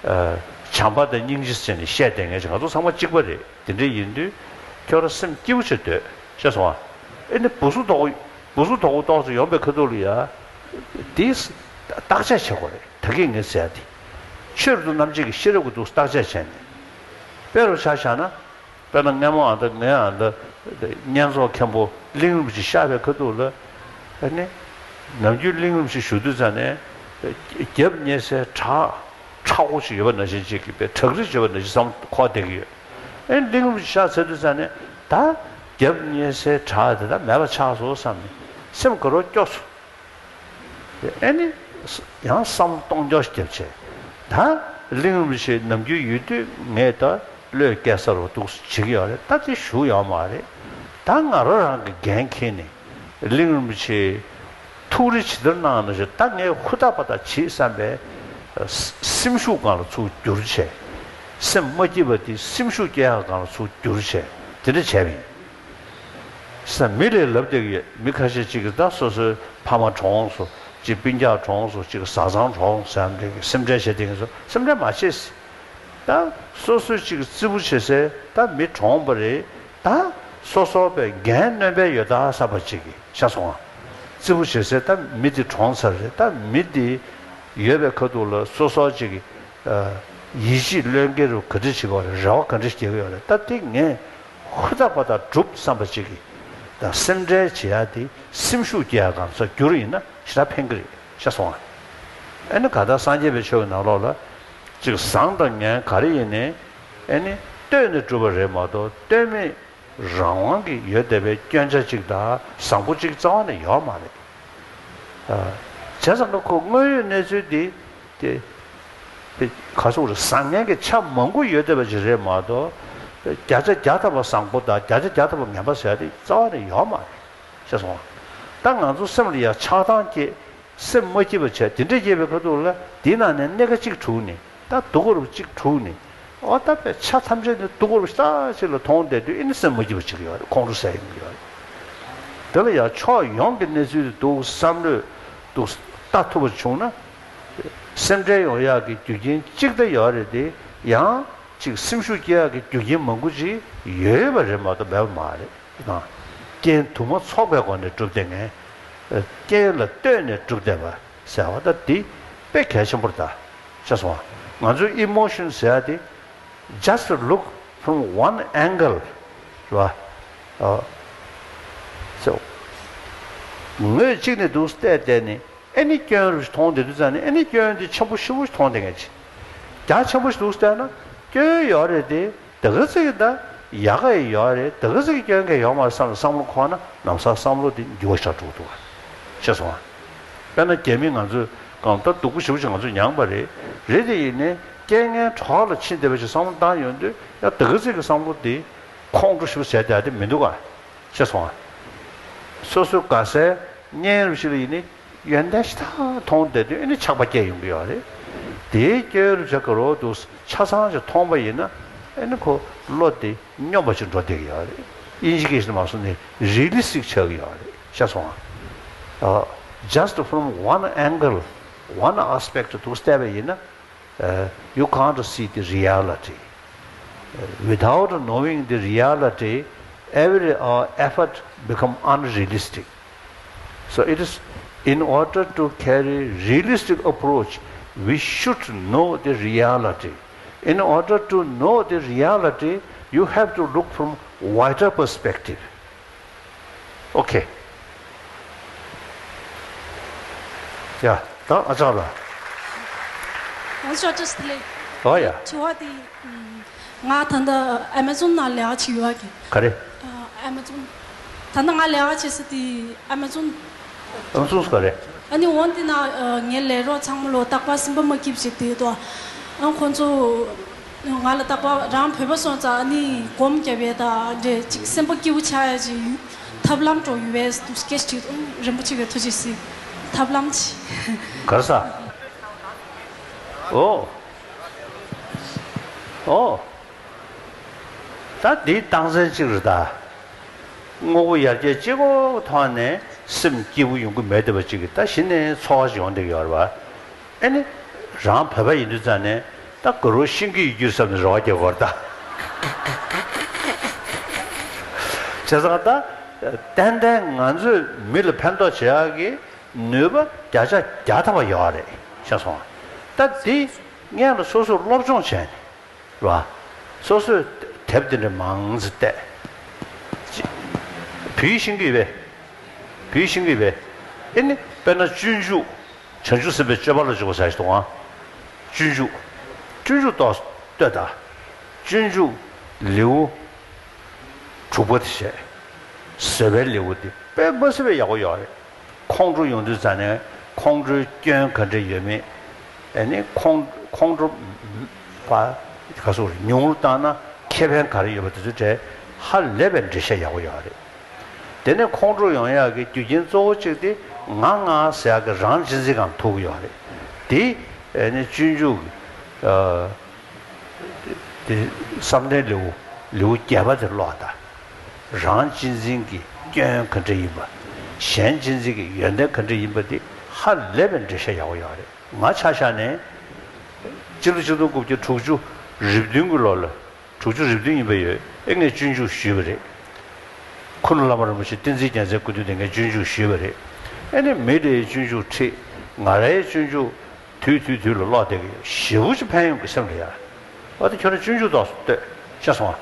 ཨ། བྱམས་པ་དང་སྙིང་རྗེ་ཟེར་ནས་བཤད་བསྡད་མཁན་ཅིག་ང་ཚོ་ཚང་མ་གཅིག་པ་རེད། དེ་འདྲ་ཡིན་དུས་ཁྱོད་རང་སེམས་སྐྱིད་པོ་བྱེད་སྡོད། ཤེས་སོང་ཨ། ཨེ་ནི་སྦུ་སུབ་དོག་པོ་སྦུ་སུབ་དོག་པོ་ཏོག་ཙམ་ཡོང་པའི་ཁ་ཐུག་ལ་ཡ། དེ་བརྟག་དཔྱད་བྱེད་དགོས་རེད། ད་གིན་ངས་ཟེར་ཡ་དེ། ཆོས་རབ་ཏུ་རྣམ་འབྱེད་ཀྱི་ཤེས་རབ་ཀྱི་འདུག་བརྟག་དཔྱད་བྱས་ནས། དཔེ་རུ་ཆ་བཞག་ན། དཔེར་ན་སྔ་མོ་ཨ་ད་ངས་ཨ་ད་བསྙེན་རྫོགས་མཁན་པོ་གླིང་རིན་པོ་ཆེ་གཤེགས་པའི་ཁ་ཐུག་ལ། ཨ་ནི། ནམ་རྒྱུན་གླིང་རིན་པོ་ཆེ་བཞུགས་དུས་ཙམ་ནས། རྒྱབ་བསྙེན་སའི་བྲག་མཁྲེགས་པོ་ཞིག་ཡོད་པ་ནང་བཞིན་ཅིག་གི་དཔེ་བྲག་རི་ཅིག་ཡོད་པ་ནང་བཞིན་བསམ་བློ་འཁོར་བསྡད་ཀྱི་ཡོད། ཨེ་གླིང་རིན་པོ་ཆེ་གཤེགས་ཚར་དུས་ཙམ་ནས་ད་རྒྱབ་བསྙེན་སའི་བྲག་དེ་དག་མེད་པ་ཆགས་སོང་བསམ་ནས་སེམས་དགའ་རབ་སྐྱོ་སོང་། ཨེ་ནི། ཡང་བསམ་བློ་གཏོང་རྒྱུ་ཞིག་བརྒྱབ་བྱས། ད་གླིང་རིན་པོ་ཆེ་ནམ་རྒྱུན་ཡོད་དུས་ངས་ད་བློས་བཀལ་ས་རུ་འདུག་བྱེད་ཀྱི་ཡོད་རེད། ད་དེ་བཞུགས་ཡོད་མ་རེད། ད་ང་རང་རང་གི་འགན་འཁྱེར་ནས་གླིང་རིན་པོ་ཆེ་ཐུགས་རེ་ཇི་ལྟར་གནང་ན་ཞེས་ད་ངས་ཧུར་ཐག་པ་ཐག་བྱེད་བསམ་པའི་སེམས་ཤུགས་སྒང་ལ་ཚུར་བསྒྱུར་བྱས། སེམས་མ་སྐྱིད་པ་དེ་སེམས་ཤུགས་སྐྱེ་ཡག་སྒང་ལ་ཚུར་བསྒྱུར་བྱས་དེ་འདྲ་བྱས་པ་ཡིན། ས་མི་ལས་ལབ་བསྡད་ཀྱི་ཡོད། མི་ཁ་ཤས་ཅིག་གིས་ད་སོ་སོའི་ཕ་མ་གྲོངས་སོང་། ཅིག་སྤུན་ཀྱག་གྲོངས་སོང་། ཅིག་བཟའ་ཚང་གྲོངས་སོང་ཟེར་ཡ་འདྲ་གི་སེམས་ཁྲལ་བྱེད་བསྡད་མཁན་ཚོ་སེམས་ཁྲལ་མ་བྱེད། ད་སོ་སོའི་ཅིག་རྩིས་པོ་བྱེད་སའི་ད་མི་གྲོངས་པ་རེད། ད་སོ་སོ་པའི་འགན་གནོད་པ་ཡོད་ད་བསམ་པ་ཅིག་གིས་ཤ་སོང་བ། རྩིས་པོ་བྱེད་སའི་ད་མི་དེ་གྲོངས་ཚར་རེད། ད་མི་དེ་ཡོད་པའི་ཁ་ཐུག་ལ་སོ་སོ་ཅིག་གིས་ཡིད་ཆེས་བློས་འགེལ་རུ་ག་འདྲ་བྱེད་དགོས་རེད། རེ་བ་ག་འདྲ་བྱེད་དགོས་རེད། ད་དེ་ངས་ཧུར་ཐག་པ་ཐག་སྒྲུབ་བསམ་པ་ཅིག་གིས་དང་སེམས་ཁྲལ་བྱེད་ཡ་དེ་སེམས་ཤུགས་སྐྱེ་ཡ་གང་ས་བསྒྱུར་ཡིན་ན་ཞེ་དྲག་ཕན་གི་རེད་ཤ་སོང་ཨ། ཨ་ནི་ག་ད་སངས་རྒྱས་པའི་ཆོས་ཀྱི་ནང་ལོགས་ལ་ཅིག་བཟང་དང་ངན་ག་རེ་ཡིན་ནའི་ཨ་ནི་ལྟོས་ནས་གྲུབ་པ་རེད་མ་གཏོགས་ལྟོས་མེད་རང་དབང་གིས་ཡོད་བསྡད་པའི་སྐྱོན་ཆ་གཅིག་དང་བཟང་པོ་གཅིག་རྩ་བ་ནས་ཡོད་མ་རེད། ཨ། བྱས་ཙང་ཁོ་དངོས་ཡོད་གནས་ཚུལ་འདི་དེ་དེ་ག་སོག་རེད། བཟང་ངན་གྱི་ཆ་མང་པོ་ཡོད་བསྡད་པ་ཅིག་རེད་མ་གཏོགས་བརྒྱ་ཆ་བརྒྱ་ཐམ་པ་བཟང་པོ་དང་བརྒྱ་ཆ་བརྒྱ་ཐམ་པ་ངན་པ་ཟེར་ཡ་དེ་རྩ་བ་ནས་ཡོད་མ་རེད། ཤེས་སོང་ང་། ད་ང་ཚོ་སེམས་ལ་ཡ་ཆགས་སྡང་སྐྱེ། སེམས་མ་སྐྱིད་པ་བྱས་དེ་འདྲ་སྐྱེས་པའི་ཁ་ཐུག་ལ་དེའི་ནང་ནས་སྣེ་ཁ་གཅིག་དྲུག་ནས་ད་སྡུག་གོ་རུ་གཅིག་དྲུག་ནས་ཨོ་ད་པའི་ཆ་ཐམས་ཅད་ནི་སྡུག་གོ་རུ་ཤ་ཞིག་ལ་མཐོང་བསྡད་དུས་ཨེ་ནི་སེམས་མ་སྐྱིད་པ་བྱེད་ཀྱི་ཡོད་རེད། ཁོང་ཁྲོ་ཟ་ཡི་ཡོད་རེད། དེ་ལ་ཡང་ཕྱོགས་ཡོངས་ཀྱི་གནས་ཚུལ་དེ་འདུག་བསམ་བློས་འདུག་ལྟ་ཐུབ་པ་བྱུང་ན་སེམས་ཁྲལ་ཡོང་ཡག་གི་རྒྱུ་རྐྱེན་གཅིག་ད་ཡོད་རེད་དེ་ཡང་ཅིག་སེམས་ཤུགས་སྐྱེ་ཡག་གི་རྒྱུ་རྐྱེན་མང་པོ་ཅིག་ཡོད་པ་རེད་མ་གཏོགས་མེད་པ་མ་རེད། དང་། རྐྱེན་དུ་མ་ཚོགས་པའི་སྒོ་ནས་གྲུབ་བསྡད་མཁན། རྐྱེན་ལ་ལྟོས་ནས་གྲུབ་བསྡད་པ་ཟེར་བ་ད་འདི་དཔེ་གལ་ཆེན་པོ་རེད་ད། ཤེས་སོང་ང་། ང་ཚོའི་ཨི་མོ་ཤོན་ཟེར་ཡ་དེ། Just look from one angle རེད་བ། ཨ། ཟེར། ངོས་གཅིག་ནས་འདུག་བལྟས་བལྟས་ནས། ཨེ་ནི་སྐྱོན་རུ་ཞིག་མཐོང་བསྡད་དུས་ཙང་ནས་ཨེ་ནི་སྐྱོན་དེ་ཆེན་པོ་ཞེ་པོ་ཞིག་མཐོང་བསྡད་མཁན་ཅིག་རྒྱ་ཆེན་པོ་ཞིག་འདུག་བལྟས་ན་སྐྱོན་ཡོད་རེད་དེ། དེ་ག་ཚོད་ཀྱི་ད་ཡག་ག་ཡོད་རེད། དེ་ག་ཚོད་ཀྱི་སྐྱོན་ག་ཡོད་མ་རེད་བསམ་ནས་བསམ་བློ་འཁོར་ན་ལམ་སང་བསམ་བློ་དེ་འགྱུར་བ་ཞིག་འགྲོ་གི་འདུག་བ། ཤེས་སོང་ང་། དཔེར་ན་རྒྱ་མི་ང་ཚོས་གང་ལྟར་སྡུག་པོ་ཞེ་པོ་ཞིག་ང་ཚོས་མྱངས་པ་རེད། རེད་དེ་ཡིན་ནའི་རྐྱེན་ངན་གྲོགས་ལ་ཕྱིན་བསྡད་པ་ཞིག་བསམ་བློ་བཏང་ཡོང་དུས་ཡང་དེ་ག་ཚོད་ཀྱི་བསམ་བློ་དེ་ཁོང་ཁྲོ་ཞེ་པོ་ཟ་བསྡད་དེ་མི་འདུག་ག། ཤེས་སོང་ང་། སོ་སོའི་དགའ་སའི་གཉེན་རུ་ཞིག་ལ་ཡིན་ནའི་ཡོན་ཏན་ཞེ་དྲག་མཐོང་བསྡད་དུས་ཨེ་ནི་ཆགས་པ་སྐྱེ་ཡོང་གི་ཡོད་རེད། དེའི་སྐྱོན་རུ་ཆ་ག་རོ་འདུག་ཆ་ཚང་ཞིག་མཐོང་པ་ཡིན་ན་ཨེ་ནི་ཁོ་བློ་དེ་སྙོམས་པ་ཞིག་འགྲོ་བསྡད་ཀྱི་ཡོད་རེད། དབྱིན་ཇི་སྐད་ཞིག་མ་སོང་ནས་རི་ལི་སིག་ཆགས་ཀྱི་ཡོད་རེད། ཤེས་སོང་ང་། ཨ། Just from one angle, one aspect དུ་བལྟས་པ་ཡིན་ན། Uh, you can't see the reality. Uh, without knowing the reality, every uh, effort become unrealistic. So it is In order to carry realistic approach, we should know the reality. In order to know the reality, you have to look from wider perspective. Okay. ཡ། ད་ཨ་ཅག་ལགས། ང་ཚོ་ཅོག་ཙེ་ལས། ཨོ་ཡ། དྲི་བ་དེ། ང་ད་ལྟ་ཨེ་མ་ཛོན་ནང་ལས་ཀ་བྱེད་ཡོད་ཀྱི། ག་རེ། ཨ། ཨེ་མ་ཛོན། ད་ལྟ་ང་ལས་ཀ་བྱེད་ས་དེ་ཨེ་མ་ཛོན། ཨེ་མ་ཛོན་ག་རེ། ཨ་ནི་འོན་ཏེ་ན་ངའི་ལས་རོགས་ཚང་མ་ལོ་རྟག་པར་སེམས་པ་མ་སྐྱིད་པ་ཞིག་དེ་དོ། ཨ། ཁོང་ཚོ་ང་ལ་རྟག་པར་རང་བོད་པ་སོང་ཙང་ཨ་ནི་སྒོམ་རྒྱབ་ཡས་དང་འདྲེ་ཅིག་སེམས་པ་སྐྱིད་པོ་ཆགས་ཡས་ཅིག་ཐབས་ལམ་འགྲོ་ཡོད་པས་སྐད་ཅིག་རིན་པོ་ཆེ་གི་ཐུགས་རྗེ་གཟིགས། ཐབས་ལམ་ཅིག་ག་རེ་ཟ། ཨོ། ཨོ། ད་འདི་རྟགས་མཚན་གཅིག་རེད་ད། དངོས་པོ་ཡར་རྒྱས་གཅིག་པོ་ཐོག་ནས་སེམས་སྐྱིད་པོ་ཡོང་གི་མེད་བསྡད་པ་གཅིག་གིས་ད་གཞི་ནས་ཚོར་བ་ཞིག་ཡོང་བསྡད་ཀྱི་ཡོད་རེད་པ། ཨེ་ནི། རང་བོད་པ་ཡིན་དུས་ཙང་ནས་ད་དགའ་རོགས་ཤིང་གི་ཡིད་འགྱུར་བསམ་ནས་རེ་བ་རྒྱག་དགོས་རེད་ད། བྱས་ཙང་ད། ཏན་ཏན་ང་ཚོས་མི་ལ་ཕན་ཐོགས་བྱེད་ཡག་གི་ནུས་པ་བརྒྱ་ཆ་བརྒྱ་ཐམ་པ་ཡོད་རེད། ཤེས་སོང་ང་། ད་འདི་སྔོན་ལ་སོ་སོར་སློབ་སྦྱོང་བྱས་ནས། རེད་བ། སོ་སོས་དེབ་དེ་འདྲ་མང་ཙམ་བལྟས། ཅི། བོད་ཡིག་ཤེས་ཀྱི་ཡོད་པས། བོད་ཡིག་ཤེས་ཀྱི་ཡོད་པས། ཨེ་ནི་དཔེར་ན་སྤྱོད་འཇུག་བྱང་ཆུབ་སེམས་དཔའི་སྤྱོད་པ་ལ་འཇུག་པ་ཟེར་ཞིག་འདུག་ཨང་། སྤྱོད་འཇུག་སྤྱོད་འཇུག་ཏོག་ཙམ་ལྟོས་དང་། སྤྱོད་འཇུག་ལེའུ་དྲུག་པ་དེ་བྱས། བཟོད་པའི་ལེའུ་དེ་དཔེ་མ་སྲིད་པའི་ཡག་པོ་ཡོད་རེད། ཁོང་ཁྲོ་ཡོང་དུས་ཙ་ནས་ཁོང་ཁྲོའི་སྐྱོན་ག་འདྲ་ཡོད་མེད། ཨ་ནི་ཁོང་ཁོང་ཁྲོ་བ་ག་སོགས་ཉུང་རུ་བཏང་ན་ཁེ་ཕན་ག་རེ་ཡོད་པ་དེ་ཚོའི་གྲས་ཧ་ལས་པའི་འགྲེལ་བཤད་ཡག་པོ་ཡོད་རེད། དེ་ནས་ཁོང་ཁྲོ་ཡོང་ཡག་གི་རྒྱུ་རྐྱེན་གཙོ་བོ་གཅིག་དེ་ང་ང་ཟེར་ཡག་གི་རང་གཅེས་འཛིན་སྒང་ཐུག་གི་ཡོད་རེད། དེ་ཨ་ནི་སྤྱོད་འཇུག་གི་ཨ། དེ་བསམ་གཏན་ལེའུ་ལེའུ་བརྒྱད་པ་དེ་ཀློག་དང་། རང་གཅེས་འཛིན་གྱི་སྐྱོན་ག་འདྲ་ཡིན་པ། གཞན་གཅེས་འཛིན་གྱི་ཡོན་ཏན་ག་འདྲ་ཡིན་པ་དེ་ཧ་ལས་པའི་འགྲེལ་བཤད་ཡག་པོ་ཡོད་རེད། ང་ཆ་བཞག་ནས་སྤྱི་ལོ་ཆིག་སྟོང་དགུ་བརྒྱ་དྲུག་ཅུ་རེ་བདུན་གྱི་ལོ་ལ། དྲུག་ཅུ་རེ་བདུན་ཡིན་པ་ཡོད། ཨེ་ངས་སྤྱོད་འཇུག་ཞུས་པ་རེད། ཁུ་ནུ་བླ་མ་རིན་པོ་ཆེ་བསྟན་འཛིན་རྒྱལ་མཚན་སྐུ་མདུན་དེ་ངས་སྤྱོད་འཇུག་ཞུས་པ་རེད། ཨེ་ནི་མི་དེའི་སྤྱོད་འཇུག་ཁྲིད། ང་རའི་སྤྱོད་འཇུག་དུས་དུས་དུས་ལ་ཀློག་བསྡད་ཀྱི་ཡོད། ཞེ་པོ་ཅིག་ཕན་ཡོན་གྱི་སེམས་ལ་ཡ། ཨ་ད་ཁྱོད་རང་སྤྱོད་འཇུག་ཏོག་ཙམ་ལྟོས། ཤེས་སོང་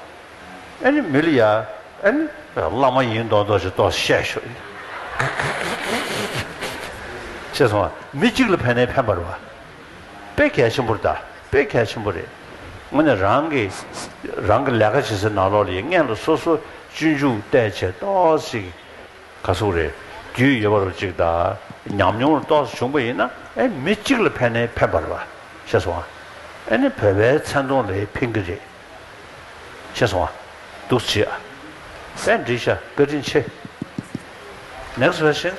ང་། ཨེ་ནི་མི་ལ་ཡ། ཨེ་ནི་བླ་མ་ཡིན་མདོག་མདོག་ཅིག་ཏོག་ཙམ་བཤད་ཤོག། ཤེས་སོང་ང་། མི་གཅིག་ལ་ཕན་ནའི་ཕན་པ་རེད་བ། དཔེ་གལ་ཆེན་པོ་རེད་ད། དཔེ་གལ་ཆེན་པོ་རེད། དངོས་གནས་རང་གི་རང་གི་ལས་ཀ་བྱེད་སའི་ནང་ལོགས་ལ་ཡ་སྔོན་ལ་སོ་སོ་སྤྱོད་འཇུག་བལྟས་བྱས་ཏོག་ཙམ་ཅིག་ག་ཟེར་དགོས་རེད། རྒྱུས་ཡོད་པ་རུ་གཅིག་དང་ཉམས་མྱོང་རུ་ཏོག་ཙམ་བྱུང་པ་ཡིན་ན་ཨེ་མི་གཅིག་ལ་ཕན་ནའི་ཕན་པ་རེད་བ། ཤེས་སོང་ང་། ཨེ་ནི་བོད་པའི་མཚན་མཐོང་ལ་ཕན་གྱི་རེད། ཤེས་སོང་ང་། འདུག་སེ་བྱེད་ཨ། དཔེ་འགྲིག་ཤག་བཀའ་དྲིན་ཆེ། Next question.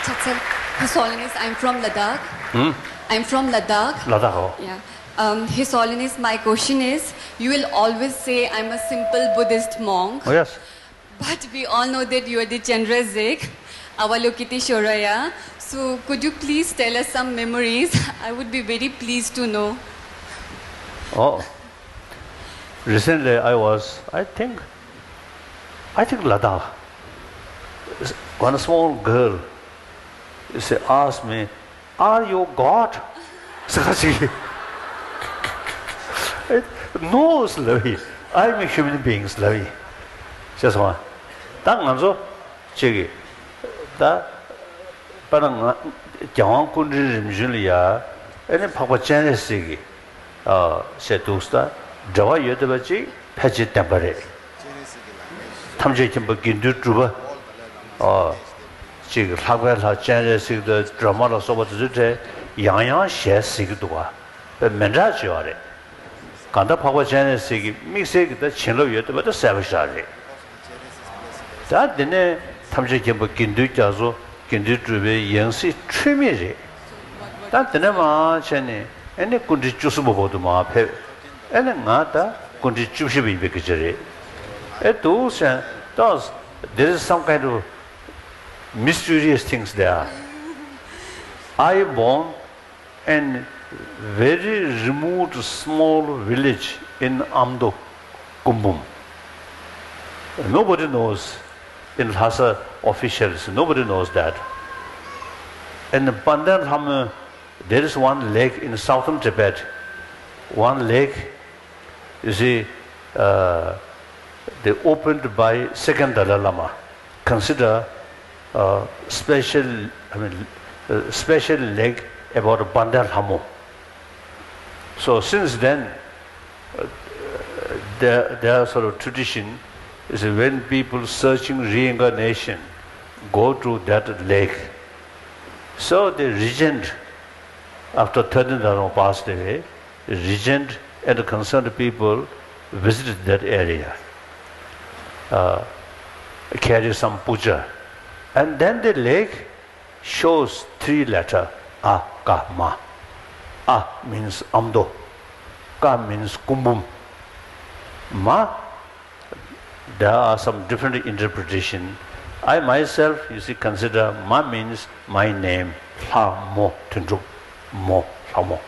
Chaksal, His Holiness, I'm from Ladakh. Hmm? I'm from Ladakh. Ladakh, oh. Yeah. Um, His Holiness, my question is, you will always say, "I'm a simple Buddhist monk." Oh, yes. But we all know that you are the Chenrezig, Avalokiteshwaraya. So, could you please tell us some memories? I would be very pleased to know. Oh, recently I was, I think, I think Ladakh. One small girl, she asked me, "Are you God?" ཟེར་ཞིག No ཟེར་ལབ་ཡིན། I'm a human being ཟེར་ལབ་ཡིན། ཤེས་སོང་ང་། ད་ང་ཚོ་གཅིག་གིས་ད་དཔེར་ན་ང་རྒྱལ་དབང་སྐུ་ཕྲེང་རིམ་བྱོན་ལ་ཡ་ཨེ་ནི་འཕགས་པ་སྤྱན་རས་གཟིགས་ཀྱི་ཨ་ཟེར་འདུག་ས་འབྲེལ་བ་ཡོད་བསྡད་པ་ཅིག་ཕལ་ཆེར་བདེན་པ་རེད། ཐམས་ཅད་མཁྱེན་པ་དགེ་འདུན་གྲུབ་པ། ཨོ། ཅིག་ལྷག་པའི་ལྷ་སྤྱན་རས་གཟིགས་དང་སྒྲོལ་མ་ལ་སོགས་པ་དེ་ཚོའི་གྲས་ཡང་ཡང་ཞལ་གཟིགས་ཀྱི་འདུག་ག་དཔེ་མི་འདྲ་བྱེད་པ་རེད། གང་ལྟར་འཕགས་པ་སྤྱན་རས་གཟིགས་ཀྱི་དམིགས་བསལ་གྱི་ད་བྱིན་རླབས་ཡོད་བསྡད་པ་དེ་གསལ་པོ་ཞིག་རེད། ད་འདི་ནས་ཐམས་ཅད་མཁྱེན་པ་དགེ་འདུན་རྒྱ་མཚོ་དགེ་འདུན་གྲུབ་པའི་ཡང་སྲིད་འཁྲུལ་མེད་རེད། ད་འདི་ནས་མར་བྱས་ནས་ཨེ་ནི་སྐུ་ཕྲེང་བཅུ་གསུམ་པ་བར་དུ་མར་ཕེབས། ཨེ་ནི་ང་ད་སྐུ་ཕྲེང་བཅུ་བཞི་པ་ཡིན་པའི་སྐད་ཆ་རེད། ཨེ་འདུག་སེ་ད། There is some kind of mysterious things there. I born in very remote small village in Amdo Kumbum. Nobody knows. in Lhasa officials. Nobody knows that. In Pandan Lhamo, there is one lake in southern Tibet. One lake, you see, uh, they opened by second Dalai Lama. Consider uh, special, I mean, uh, special lake about Pandan Lhamo. So since then, uh, their, their sort of tradition is when people searching reincarnation go to that lake. So the regent, after thirteenth Dalai Lama passed away, regent and concerned people visited that area, uh, carry some puja. And then the lake shows three letter, A, Ka, Ma. A means Amdo, Ka means Kumbum, Ma, there are some different interpretation. I myself, you see, consider Ma means my name, Lha Mo Tundruk, Mo, Lha Mo.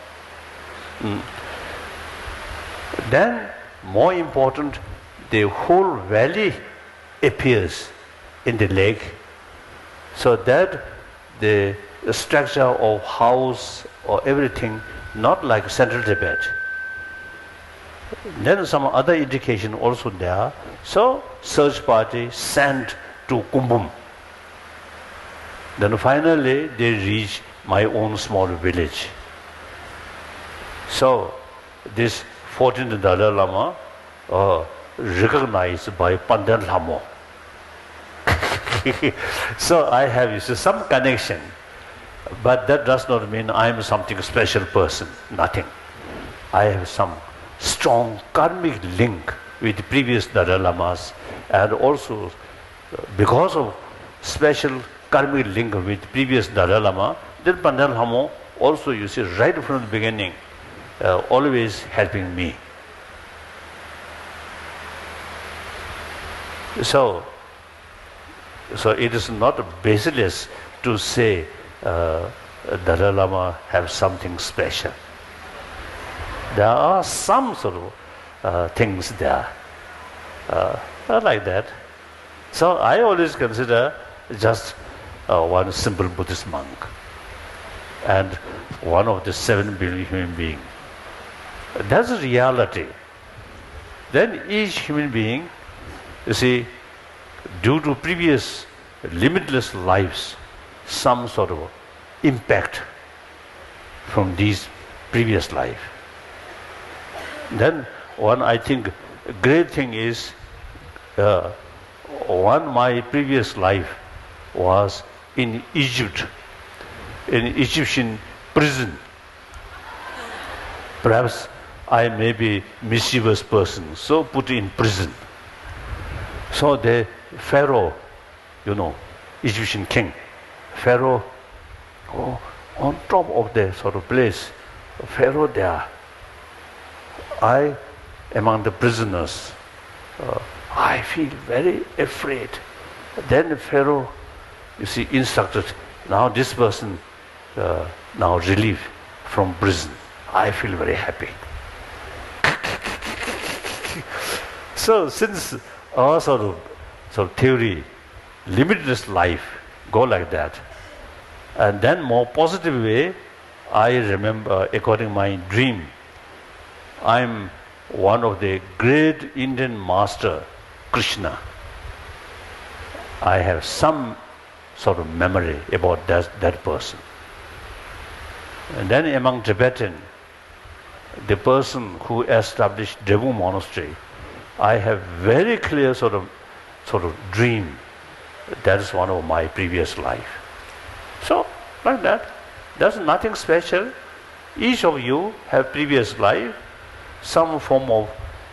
Mm. Then, more important, the whole valley appears in the lake, so that the structure of house or everything not like central Tibet. Then some other indication also there. So search party sent to Kumbum. Then finally they reach my own small village. So this fourteenth Dalai Lama, uh, recognized by Pandan Lhamo. So I have, you see, some connection, but that does not mean I am something special person, nothing. I have some strong karmic link with the previous Dalai Lamas, and also, uh, because of special karmic link with previous Dalai Lama, then Pandan Lhamo also, you see, right from the beginning, uh, always helping me. So, so it is not baseless to say, uh, Dalai Lama have something special. There are some sort of, uh, things there, uh, like that. So I always consider just, uh, one simple Buddhist monk and one of the seven billion human being. That's a reality. Then each human being, you see, due to previous limitless lives, some sort of impact from these previous life. Then one, I think, great thing is, uh, one, my previous life was in Egypt, in Egyptian prison. Perhaps I may be mischievous person, so put in prison. So the Pharaoh, you know, Egyptian king, Pharaoh, oh, on top of the sort of place, Pharaoh there, I, among the prisoners, uh, I feel very afraid. Then Pharaoh, you see, instructed, now this person, uh, now relief from prison. I feel very happy. So since our sort of, sort of theory, limitless life, go like that. And then more positive way, I remember, according my dream, I'm one of the great Indian master, Krishna. I have some sort of memory about that, that person. And then among Tibetan, the person who established Drebung Monastery, I have very clear sort of, sort of dream. That is one of my previous life. So, like that, there's nothing special. Each of you have previous life, some form of,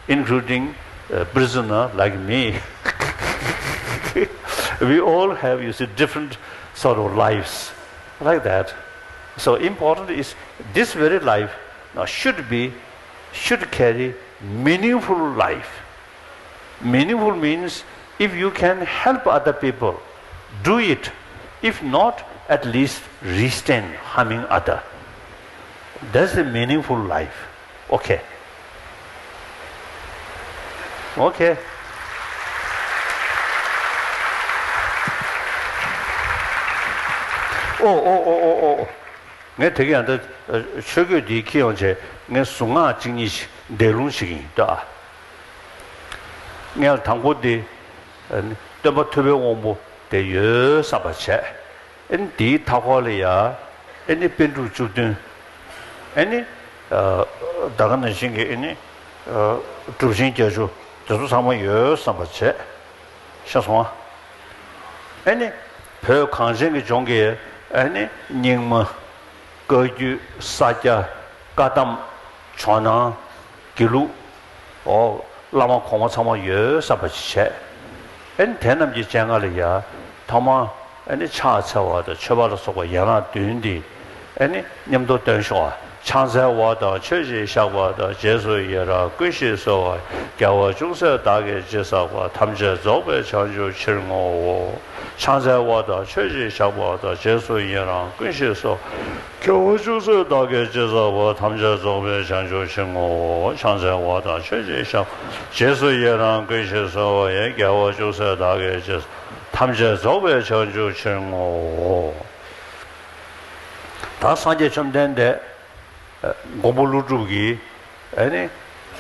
including a prisoner like me. We all have, you see, different sort of lives, like that. So important is this very life now should be, should carry meaningful life. Meaningful means if you can help other people, do it. If not, at least restrain harming other. That's the meaningful life. Okay. Okay. ཨོ་ཨོ་ཨོ་ཨོ་ཨོ། ངས་དེ་ག་ཡང་ད་ཆོས་གོས་འདི་འཁྱེར་ཡོང་བྱས་ངས་གཟུངས་སྔགས་གཅིག་གཉིས་ཤིག་འདས་ལུང་ཞིག་ཡིན་ལྟ་ཨ། ངས་དང་པོ་འདི་སྟོན་པ་ཐུབ་པའི་དབང་པོ་དེ་ཡོད་བསམ་པ་བྱས། ཨེ་ནི་དེའི་མཐའ་འཁོར་ལ་ཡ། ཨེ་ནི་པཎ་གྲུབ་བཅུ་བདུན། ཨེ་ནི། ད་ག་ནང་བཞིན་གྱི་ཨེ་ནི། གྲུབ་ཆེན་བརྒྱད་ཅུ་དེ་ཚོ་ཚང་མ་ཡོད་བསམ་པ་བྱས། ཤེས་སོང་ཨ། ཨེ་ནི། བོད་གངས་ཅན་གྱི་ལྗོངས་ཀྱི་ཨེ་ནི་རྙིང་མ། བཀའ་བརྒྱུད། ས་སྐྱ། བཀའ་གདམས། ཇོ་ནང་། དགེ་ལུགས། ཨོ། བླ་མ་གོང་མ་ཚང་མ་ཡོད་བསམ་པ་ཅིག་བྱས། ཨེ་ནི་དེ་རྣམས་ཀྱི་སྤྱན་སྔར་ལ་ཡ། ཐོག་མར་ཨེ་ནི་ཕྱག་འཚལ་བ་དང་མཆོད་པ་ལ་སོགས་པ་ཡན་ལག་བདུན་འདི་ཨེ་ནི་མཉམ་དུ་འདོན་ཤོག་ཨ། ཕྱག་འཚལ་བ་དང་མཆོད་ཅིང་བཤགས་པ་དང་རྗེས་སུ་ཡི་རང་ཀུན་ཤེས་གསོལ་བ། རྒྱལ་བ་ཅུང་ཟད་བདག་གིས་ཅི་བསགས་པ་ཐམས་ཅད་རྫོགས་པའི་བྱང་ཆུབ་ཕྱིར་བསྔོའོ། ཕྱག་འཚལ་བ་དང་མཆོད་ཅིང་བཤགས་པ་དང་རྗེས་སུ་ཡི་རང་ཀུན་ཤེས་གསོལ། སྐྱེ་བོ་བཅུ་གསུམ་བདག་གིས་ཅི་བསགས་པ་ཐམས་ཅད་རྫོགས་པའི་བྱང་ཆུབ་ཕྱིར་བསྔོའོ། ཕྱག་འཚལ་བ་དང་མཆོད་ཅིང་བཤགས། རྗེས་སུ་ཡི་རང་ཀུན་ཤེས་གསོལ་བ་ཡི། སྐྱེ་བོ་བཅུ་གསུམ་བདག་གིས་ཅི་བསགས། ཐམས་ཅད་རྫོགས་པའི་བྱང་ཆུབ་ཕྱིར་བསྔོའོ། ད་སངས་རྒྱས་བཅོམ་ལྡན་འདས། མགོན་པོ་ཀླུ་སྒྲུབ་ཀྱིས། ཨེ་ནི།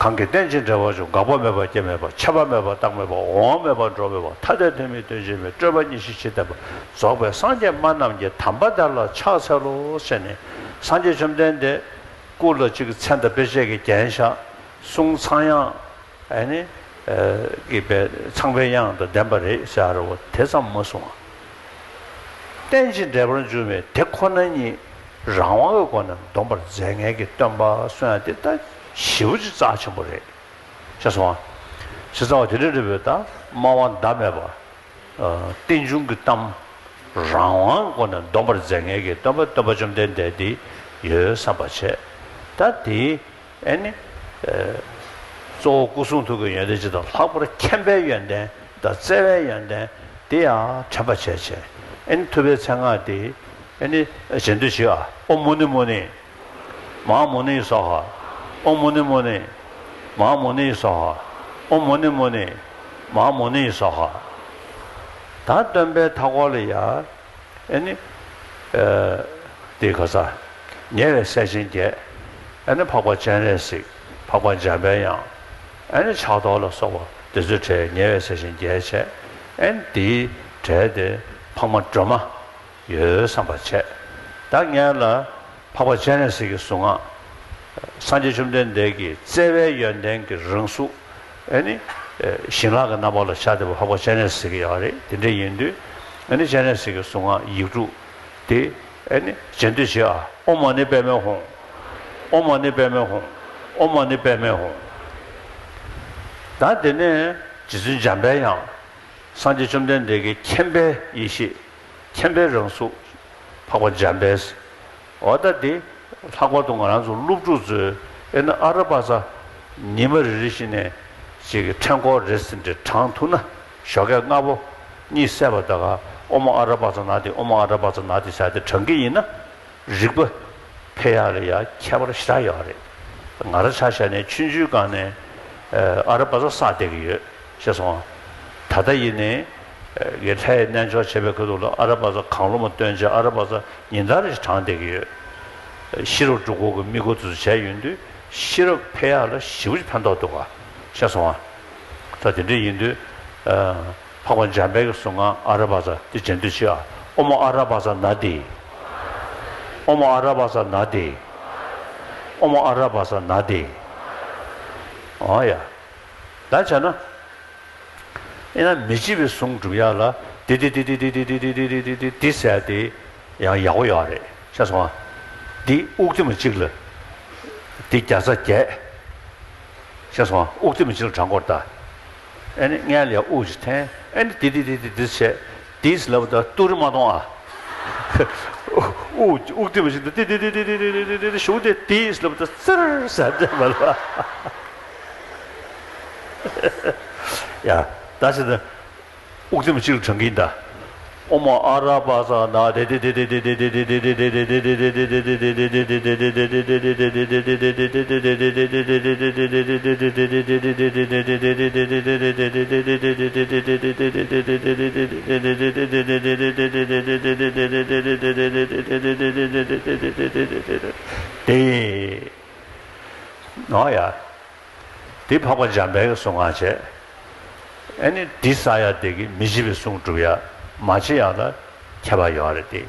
གང་གིས་རྟེན་ཅིང་འབྲེལ་བར་འབྱུང་། འགག་པ་མེད་པ་སྐྱེ་མེད་པ། ཆད་པ་མེད་པ་རྟག་མེད་པ། འོང་བ་མེད་པ་འགྲོ་མེད་པ། ཐ་དད་ལྷད་མེད་དོན་གཅིག་མེད། སྤྲོས་པ་གཉིས་ཞི་ཕྱིར་ལྡན་པ། རྫོགས་པའི་སངས་རྒྱས་སྨྲ་རྣམས་ཀྱི། དམ་པ་དེ་ལ་ཕྱག་འཚལ་ལོ་ཟེར་ནས། སངས་རྒྱས་བཅོམ་ལྡན་འདས་སྐུ་ལ་གཅིག་མཚན་དང་དཔེ་བྱད་ཀྱིས་བརྒྱན་བཞག་གསུང་ཚངས་དབྱངས། ཨེ་ནི། གི་པའི་ཚངས་པའི་དབྱངས་དང་ལྡན་པ་རེད་ཟེར་བ་དེ་ཙམ་མ་གསུངས་པ། རྟེན་ཅིང་འབྲེལ་བར་འབྱུང་བའི་དེ་ཁོ་ན་ཉིད་རང་དབང་གི་སྒོ་ནས་འདོམས་པར་མཛད་མཁན་གྱི་སྟོན་པ་གསུང་ཡ་དེ་ད་ཞེ་པོ་ཅིག་རྩ་ཆེན་པོ་རེད། ཤེས་སོང་ཨ། ཞེ་ས་བ་དེ་འདྲ་རེད་པས། ད་སྨྲ་བ་ཟླ་མེད་པ། རྟེན་འབྱུང་གི་གཏམ། རང་དབང་སྒོ་ནས་འདོམས་པར་མཛད་མཁན་གྱི་སྟོན་པ་སྟོན་པ་བཅོམ་ལྡན་འདས་འདི་ཡོད་བསམ་པ་བྱས། ད་དེའི་ཨེ་ནི། གཙོ་བོ་སྐུ་གསུང་ཐུགས་ཀྱི་ཡོན་ཏན་སྤྱི་དང་། ལྷག་པར་མཁྱེན་པའི་ཡོན་ཏན་དང་བརྩེ་བའི་ཡོན་ཏན་འདི་ཡང་དྲན་པ་བྱས་བྱས། ཨེ་ནི་ཐུབ་པའི་མཚན་སྔགས་འདི་ཨེ་ནི་རྗེས་ཟློས་བྱེད་ཨ། ཨོཾ་མུ་ནེ་མུ་ནེ། མ་ཧཱ་མུ་ནེ་སྭཱ་ཧཱ། ཨོཾ་མུ་ནེ་མུ་ནེ། མ་ཧཱ་མུ་ནེ་སྭཱ་ཧཱ། ཨོཾ་མུ་ནེ་མུ་ནེ། མ་ཧཱ་མུ་ནེ་སྭཱ་ཧཱ། ད་སྟོན་པའི་མཐའ་འཁོར་ལ་ཡ། ཨེ་ནི། དེ་ག་ས། ཉེ་བའི་སྲས་ཆེན་བརྒྱད། ཨེ་ནི་འཕགས་པ་སྤྱན་རས་གཟིགས། འཕགས་པ་འཇམ་པའི་དབྱངས། ཨེ་ནི་ཕྱག་རྡོར་ལ་སོགས་པ་དེ་ཚོའི་གྲས་ཉེ་བའི་སྲས་ཆེན་བརྒྱད་བྱས། ཨེ་ནི་དེའི་གྲས་དེ་འཕགས་མ་སྒྲོལ་མ། ཡོད་བསམ་པ་བྱས། ད་ངས་ལ་འཕགས་པ་སྤྱན་རས་གཟིགས་ཀྱི་གཟུངས་སྔགས། སངས་རྒྱས་བཅོམ་ལྡན་འདས་ཀྱི་བརྩེ་བའི་ཡོན་ཏན་གྱི་རང་གཟུགས། ཨེ་ནི། བཞེས་སྒོ་གི་རྣམ་པ་ལ་ཤར་བསྡད་པ་འཕགས་པ་སྤྱན་རས་གཟིགས་ཀྱི་ཡོད་རེད། དེ་འདྲ་ཡིན་དུས། ཨེ་ནི་སྤྱན་རས་གཟིགས་ཀྱི་གཟུངས་སྔགས་ཡིག་དྲུག་དེ། ཨེ་ནི་རྗེས་ཟློས་བྱེད་ཨ། ཨོཾ་མ་ཎི་པདྨེ་ཧཱུྃ། ཨོཾ་མ་ཎི་པདྨེ་ཧཱུྃ། ཨོཾ་མ་ཎི་པདྨེ་ཧཱུྃ། ད་དེ་ནས་རྗེ་བཙུན་འཇམ་པའི་དབྱངས། སངས་རྒྱས་བཅོམ་ལྡན་འདས་ཀྱི་མཁྱེན་པའི་ཡེ་ཤེས། མཁྱེན་པའི་རང་གཟུགས། འཕགས་པ་འཇམ་དཔལ། འོ་ད་དེ། ལྷག་པར་དུ་ང་རང་ཚོ་སློབ་ཕྲུག་ཚོས་ཨེ་ན་ཨ་ར་པ་ཙ། ཉི་མ་རེ་རེ་བཞིན་ནས་ཅིག་གི་ཕྲེང་སྐོར་རེ་ཟིན་ཏེ་བགྲང་ཐུབ་ན། ཞོགས་ཀས་སྔ་པོ་གཉིད་སད་པ་ད་ག་ཨོཾ་ཨ་ར་པ་ཙ་ན་དྷཱིཿ། ཨོཾ་ཨ་ར་པ་ཙ་ན་དྷཱིཿ་ཟེར་ཏེ་བགྲང་གི་ཡིན་ན། རིག་པ་འཕེལ་ཡག་ལ་ཡ་ཁྱད་པར་ཞེ་དྲག་ཡོད་རེད། ང་རང་ཆ་བཞག་ནས་ཆུང་ཆུང་སྒང་ནས་ཨ་ར་པ་ཙ་བསགས་བསྡད་ཀྱི་ཡོད། ཤེས་སོང་ཨ། ད་ལྟ་ཡིན་ནའི་ལྷའི་རྣལ་འབྱོར་བྱེད་པའི་ཁུལ་དུ་ལ་ཨ་ར་པ་ཙ་གང་བློ་མ་བཏོན་བྱས་ཨ་ར་པ་ཙ་ཉིན་ལྟར་རེ་བཞིན་བགྲང་བསྡད་ཀྱི་ཡོད། ཤེས་རབ་སྒྲུབ་དགོས་ཀྱི་དམིགས་སྒོ་དེ་ཚོ་བྱས་ཡོང་དུས་ཤེས་རབ་འཕེལ་ཡག་ལ་ཞེ་པོ་ཅིག་ཕན་ཐོགས་འདུག་ག། ཤེས་སོང་ཨ། ད་དེ་འདྲ་ཡིན་དུས། འཕགས་པ་འཇམ་དཔལ་གྱི་གཟུངས་སྔགས་ཨ་ར་པ་ཙ་དེ་རྗེས་ཟློས་བྱེད་ཨ། ཨོཾ་ཨ་ར་པ་ཙ་ན་དྷཱིཿ། ཨོཾ་ཨ་ར་པ་ཙ་ན་དྷཱིཿ། ཨོཾ་ཨ་ར་པ་ཙ་ན་དྷཱིཿ། འོ་ཡ། ད་བྱས་ན། ཨེ་ན་མི་འཇིགས་པའི་གཟུངས་སྒྲུབ་ཡག་ལ་དེ་དེ་དེ་ཟེར་ཏེ་ཡང་ཡག་པོ་ཡོད་རེད། ཤེས་སོང་ཨ། འདི་དབུགས་ཐིམ་གཅིག་ལ་འདི་བརྒྱ་རྩ་བརྒྱད། ཤེས་སོང་ཨ། དབུགས་ཐིམ་གཅིག་ལ་བགྲང་དགོས་རེད་ད། ཨེ་ནི་སྔོན་ལ་ཡ་དབུགས་ཅིག་འཐེན། ཨེ་ནི་དེ་དེ་དེ་དེ་དེ་བྱས། དེས་ལབ་ད་ཏུ་རི་མ་གཏོང་ཨ། དབུགས་དབུགས་ཐིམ་གཅིག་ཏུ་དེ་དེ་དེ་ཞུགས་ཏེ་དེས་ལབ་ད་ཙིར་ཟེར་དེ་མ་ལབ། ཡ། ད་ཕྱི་ད། དབུགས་ཐིམ་གཅིག་ལ་བགྲང་གིན་ད། ཨོཾ་ཨ་ར་པ་ཙ་ན་དེ་དེ་དེ་ནོ་ཡ། དེ་འཕགས་པ་འཇམ་དཔལ་གྱི་གཟུངས་སྔགས་བྱས། ཨེ་ནི་འདི་བསགས་ཡ་དེ་གིས་མི་འཇིགས་པའི་གཟུངས་སྒྲུབ་ཡ། མ་བྱེད་ཡ་ལ་ཁྱད་པར་ཡོད་རེད་དེ།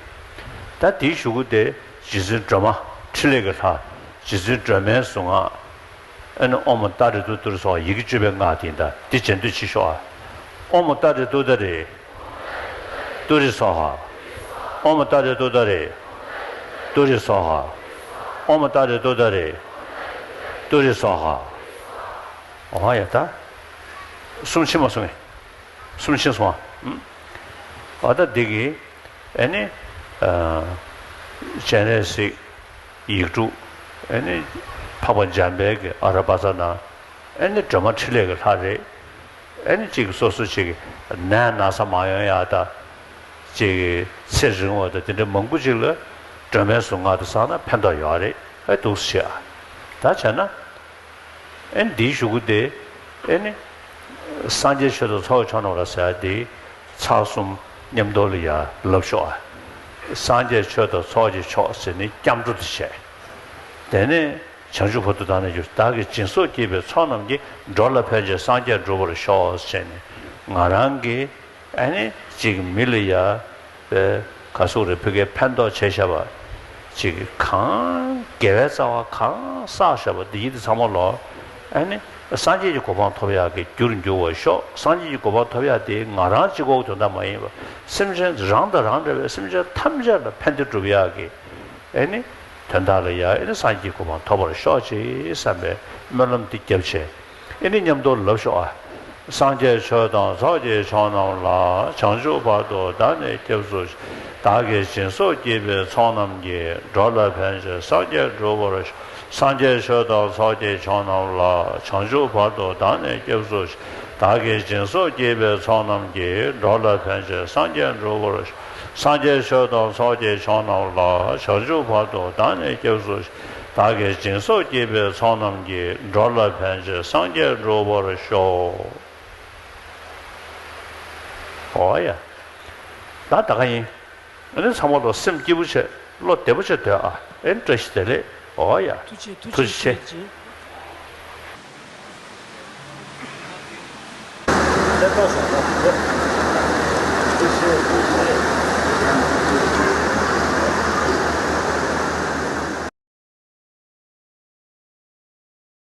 ད་དེའི་གཞུག་གུ་དེ་རྗེ་བཙུན་སྒྲོལ་མ་ཕྲིན་ལས་ཀྱི་ལྷ། རྗེ་བཙུན་སྒྲོལ་མའི་གཟུངས་སྔགས། ཨེ་ནི་ཨོཾ་ཏཱ་རེ་ཏུ་ཏུ་རེ་སྭཱ་ཧཱ། ཡི་གེ་བཅུ་པའི་སྔགས་དེ་ཡིན། ད་འདི་རྗེས་ཟློས་བྱེད་ཤོག་ཨ། ཨོཾ་ཏཱ་རེ་ཏུ་ཏཱ་རེ་ཏུ་རེ་སྭཱ་ཧཱ། ཨོཾ་ཏཱ་རེ་ཏུ་ཏཱ་རེ་ཏུ་རེ་སྭཱ་ཧཱ། ཨོཾ་ཏཱ་རེ་ཏུ་ཏཱ་རེ་ཏུ་རེ་སྭཱ་ཧཱ། འོ་ཡ། ད་གསུམ་ཕྱིན་མ་སོང་ངས། གསུམ་ཕྱིན་སོང་ཨ། འོ་ད་འདི་གི་ཨེ་ནི་སྤྱན་རས་གཟིགས། ཡིག་དྲུག་ཨེ་ནི་འཕགས་པ་འཇམ་དཔལ་གྱི་ཨ་ར་པ་ཙ་ན། ཨེ་ནི་སྒྲོལ་མ་ཕྲིན་ལས་ཀྱི་ལྷ་རེད། ཨེ་ནི་གཅིག་སོ་སོ་གཅིག་ནད་ན་ཚ་མ་ཡོང་ཡ་ད། གཅིག་ཚེ་རིང་བ་ད་དེ་འདྲ་མང་པོ་ཅིག་ལ་སྒྲོལ་མའི་གཟུངས་སྔགས་དེ་བསགས་ན་ཕན་ཐོགས་ཡོད་རེད། ཨེ་འདུག་སེ་བྱས་ཨ། ད་བྱས་ན། ཨེ་ནི་འདིའི་གཞུག་གུ་དེ། ཨེ་ནི། སངས་རྒྱས་ཆོས་དང་ཚོགས་ཀྱི་མཆོག་རྣམས་ལ་ཟེར་ཡ་དེ། ཚར་གསུམ་མཉམ་དུ་ལ་ཡ་ལབ་ཤོག་ཨ། སངས་རྒྱས་ཆོས་དང་ཚོགས་ཀྱི་མཆོག་ཟེར་ནས་སྐྱབས་འགྲོ་དེ་བྱས། དེ་ནས་བྱང་ཆུབ་བར་དུ་བདག་ནི་སྐྱབས་སུ། བདག་གིས་སྦྱིན་སོགས་བགྱིས་པའི་ཚོགས་རྣམས་ཀྱིས། འགྲོ་ལ་ཕན་ཕྱིར་སངས་རྒྱས་འགྲུབ་པར་ཤོག་ཟེར་ནས་ང་རང་གིས། ཨ་ནི་གཅིག་མི་ལ་ཡ། པའི་ག་ཟེར་རེད། ཕ་གིར་ཕན་ཐོགས་བྱས་བཞག་པ། གཅིག་གང་དགེ་བའི་རྩ་བ་གང་བསགས་བཞག་པ་འདི་ཡིན་དེ་ཚང་མ་ལོ། ཨ་ནི་སངས་རྒྱས་ཀྱི་གོ་འཕང་ཐོབ་ཡག་གི་རྒྱུར་འགྱུར་བར་ཤོག་སངས་རྒྱས་ཀྱི་གོ་འཕང་ཐོབ་ཡག་དེ་ང་རང་གཅིག་པོ་གི་དོན་དག་མ་ཡིན་པར་སེམས་ཅན་རང་དང་རང་འདྲ་བའི་སེམས་ཅན་ཐམས་ཅད་ལ་ཕན་བདེ་སྒྲུབ་ཡག་གི། ཨེ་ནི། དོན་དག་ལ་ཡ་ཨེ་ནི་སངས་རྒྱས་ཀྱི་གོ་འཕང་ཐོབ་པར་ཤོག་ཅེས་བསམ་པའི་སྨོན་ལམ་འདི་བརྒྱབ་བྱས། ཨེ་ནི་མཉམ་དུ་ལབ་ཤོག་ཨ། སངས་རྒྱས་ཆོས་དང་ཚོགས་ཀྱི་མཆོག་རྣམས་ལ། བྱང་ཆུབ་བར་དུ་བདག་ནི་སྐྱབས་སུ་མཆི། བདག་གིས་སྦྱིན་སོགས་བགྱིས་པའི་ཚོགས་རྣམས་ཀྱིས། འགྲོ་ལ་ཕན་ཕྱིར་སངས་རྒྱས་འགྲུབ་པར་ཤོག་སངས་རྒྱས་ཆོས་དང་ཚོགས་ཀྱི་མཆོག་རྣམས་ལ། བྱང་ཆུབ་བར་དུ་བདག་ནི་སྐྱབས་སུ་མཆི། བདག་གིས་སྦྱིན་སོགས་བགྱིས་པའི་ཚོགས་རྣམས་ཀྱིས། འགྲོ་ལ་ཕན་ཕྱིར་སངས་རྒྱས་འགྲུབ་པར་ཤོག་སངས་རྒྱས་ཆོས་དང་ཚོགས་ཀྱི་མཆོག་རྣམས་ལ། བྱང་ཆུབ་བར་དུ་བདག་ནི་སྐྱབས་སུ་མཆི། བདག་གིས་སྦྱིན་སོགས་བགྱིས་པའི་ཚོགས་རྣམས་ཀྱིས། འགྲོ་ལ་ཕན་ཕྱིར་སངས་རྒྱས་འགྲུབ་པར་ཤོག་འོ་ཡ། ད་ད་ག་ཡིན། ཨ་ནི་ཚང་མ་ལོ་སེམས་སྐྱིད་པོ་བྱས། བློ་བདེ་པོ་བྱས་སྡོད་ཨ། ཨེ་བཀྲ་ཤིས་བདེ་ལེགས། འོ་ཡ། ཐུགས་རྗེ་ཆེ། ཐུགས་རྗེ་ཆེ། ཐུགས་རྗེ་ཆེ། ཐུགས་རྗེ་ཆེ།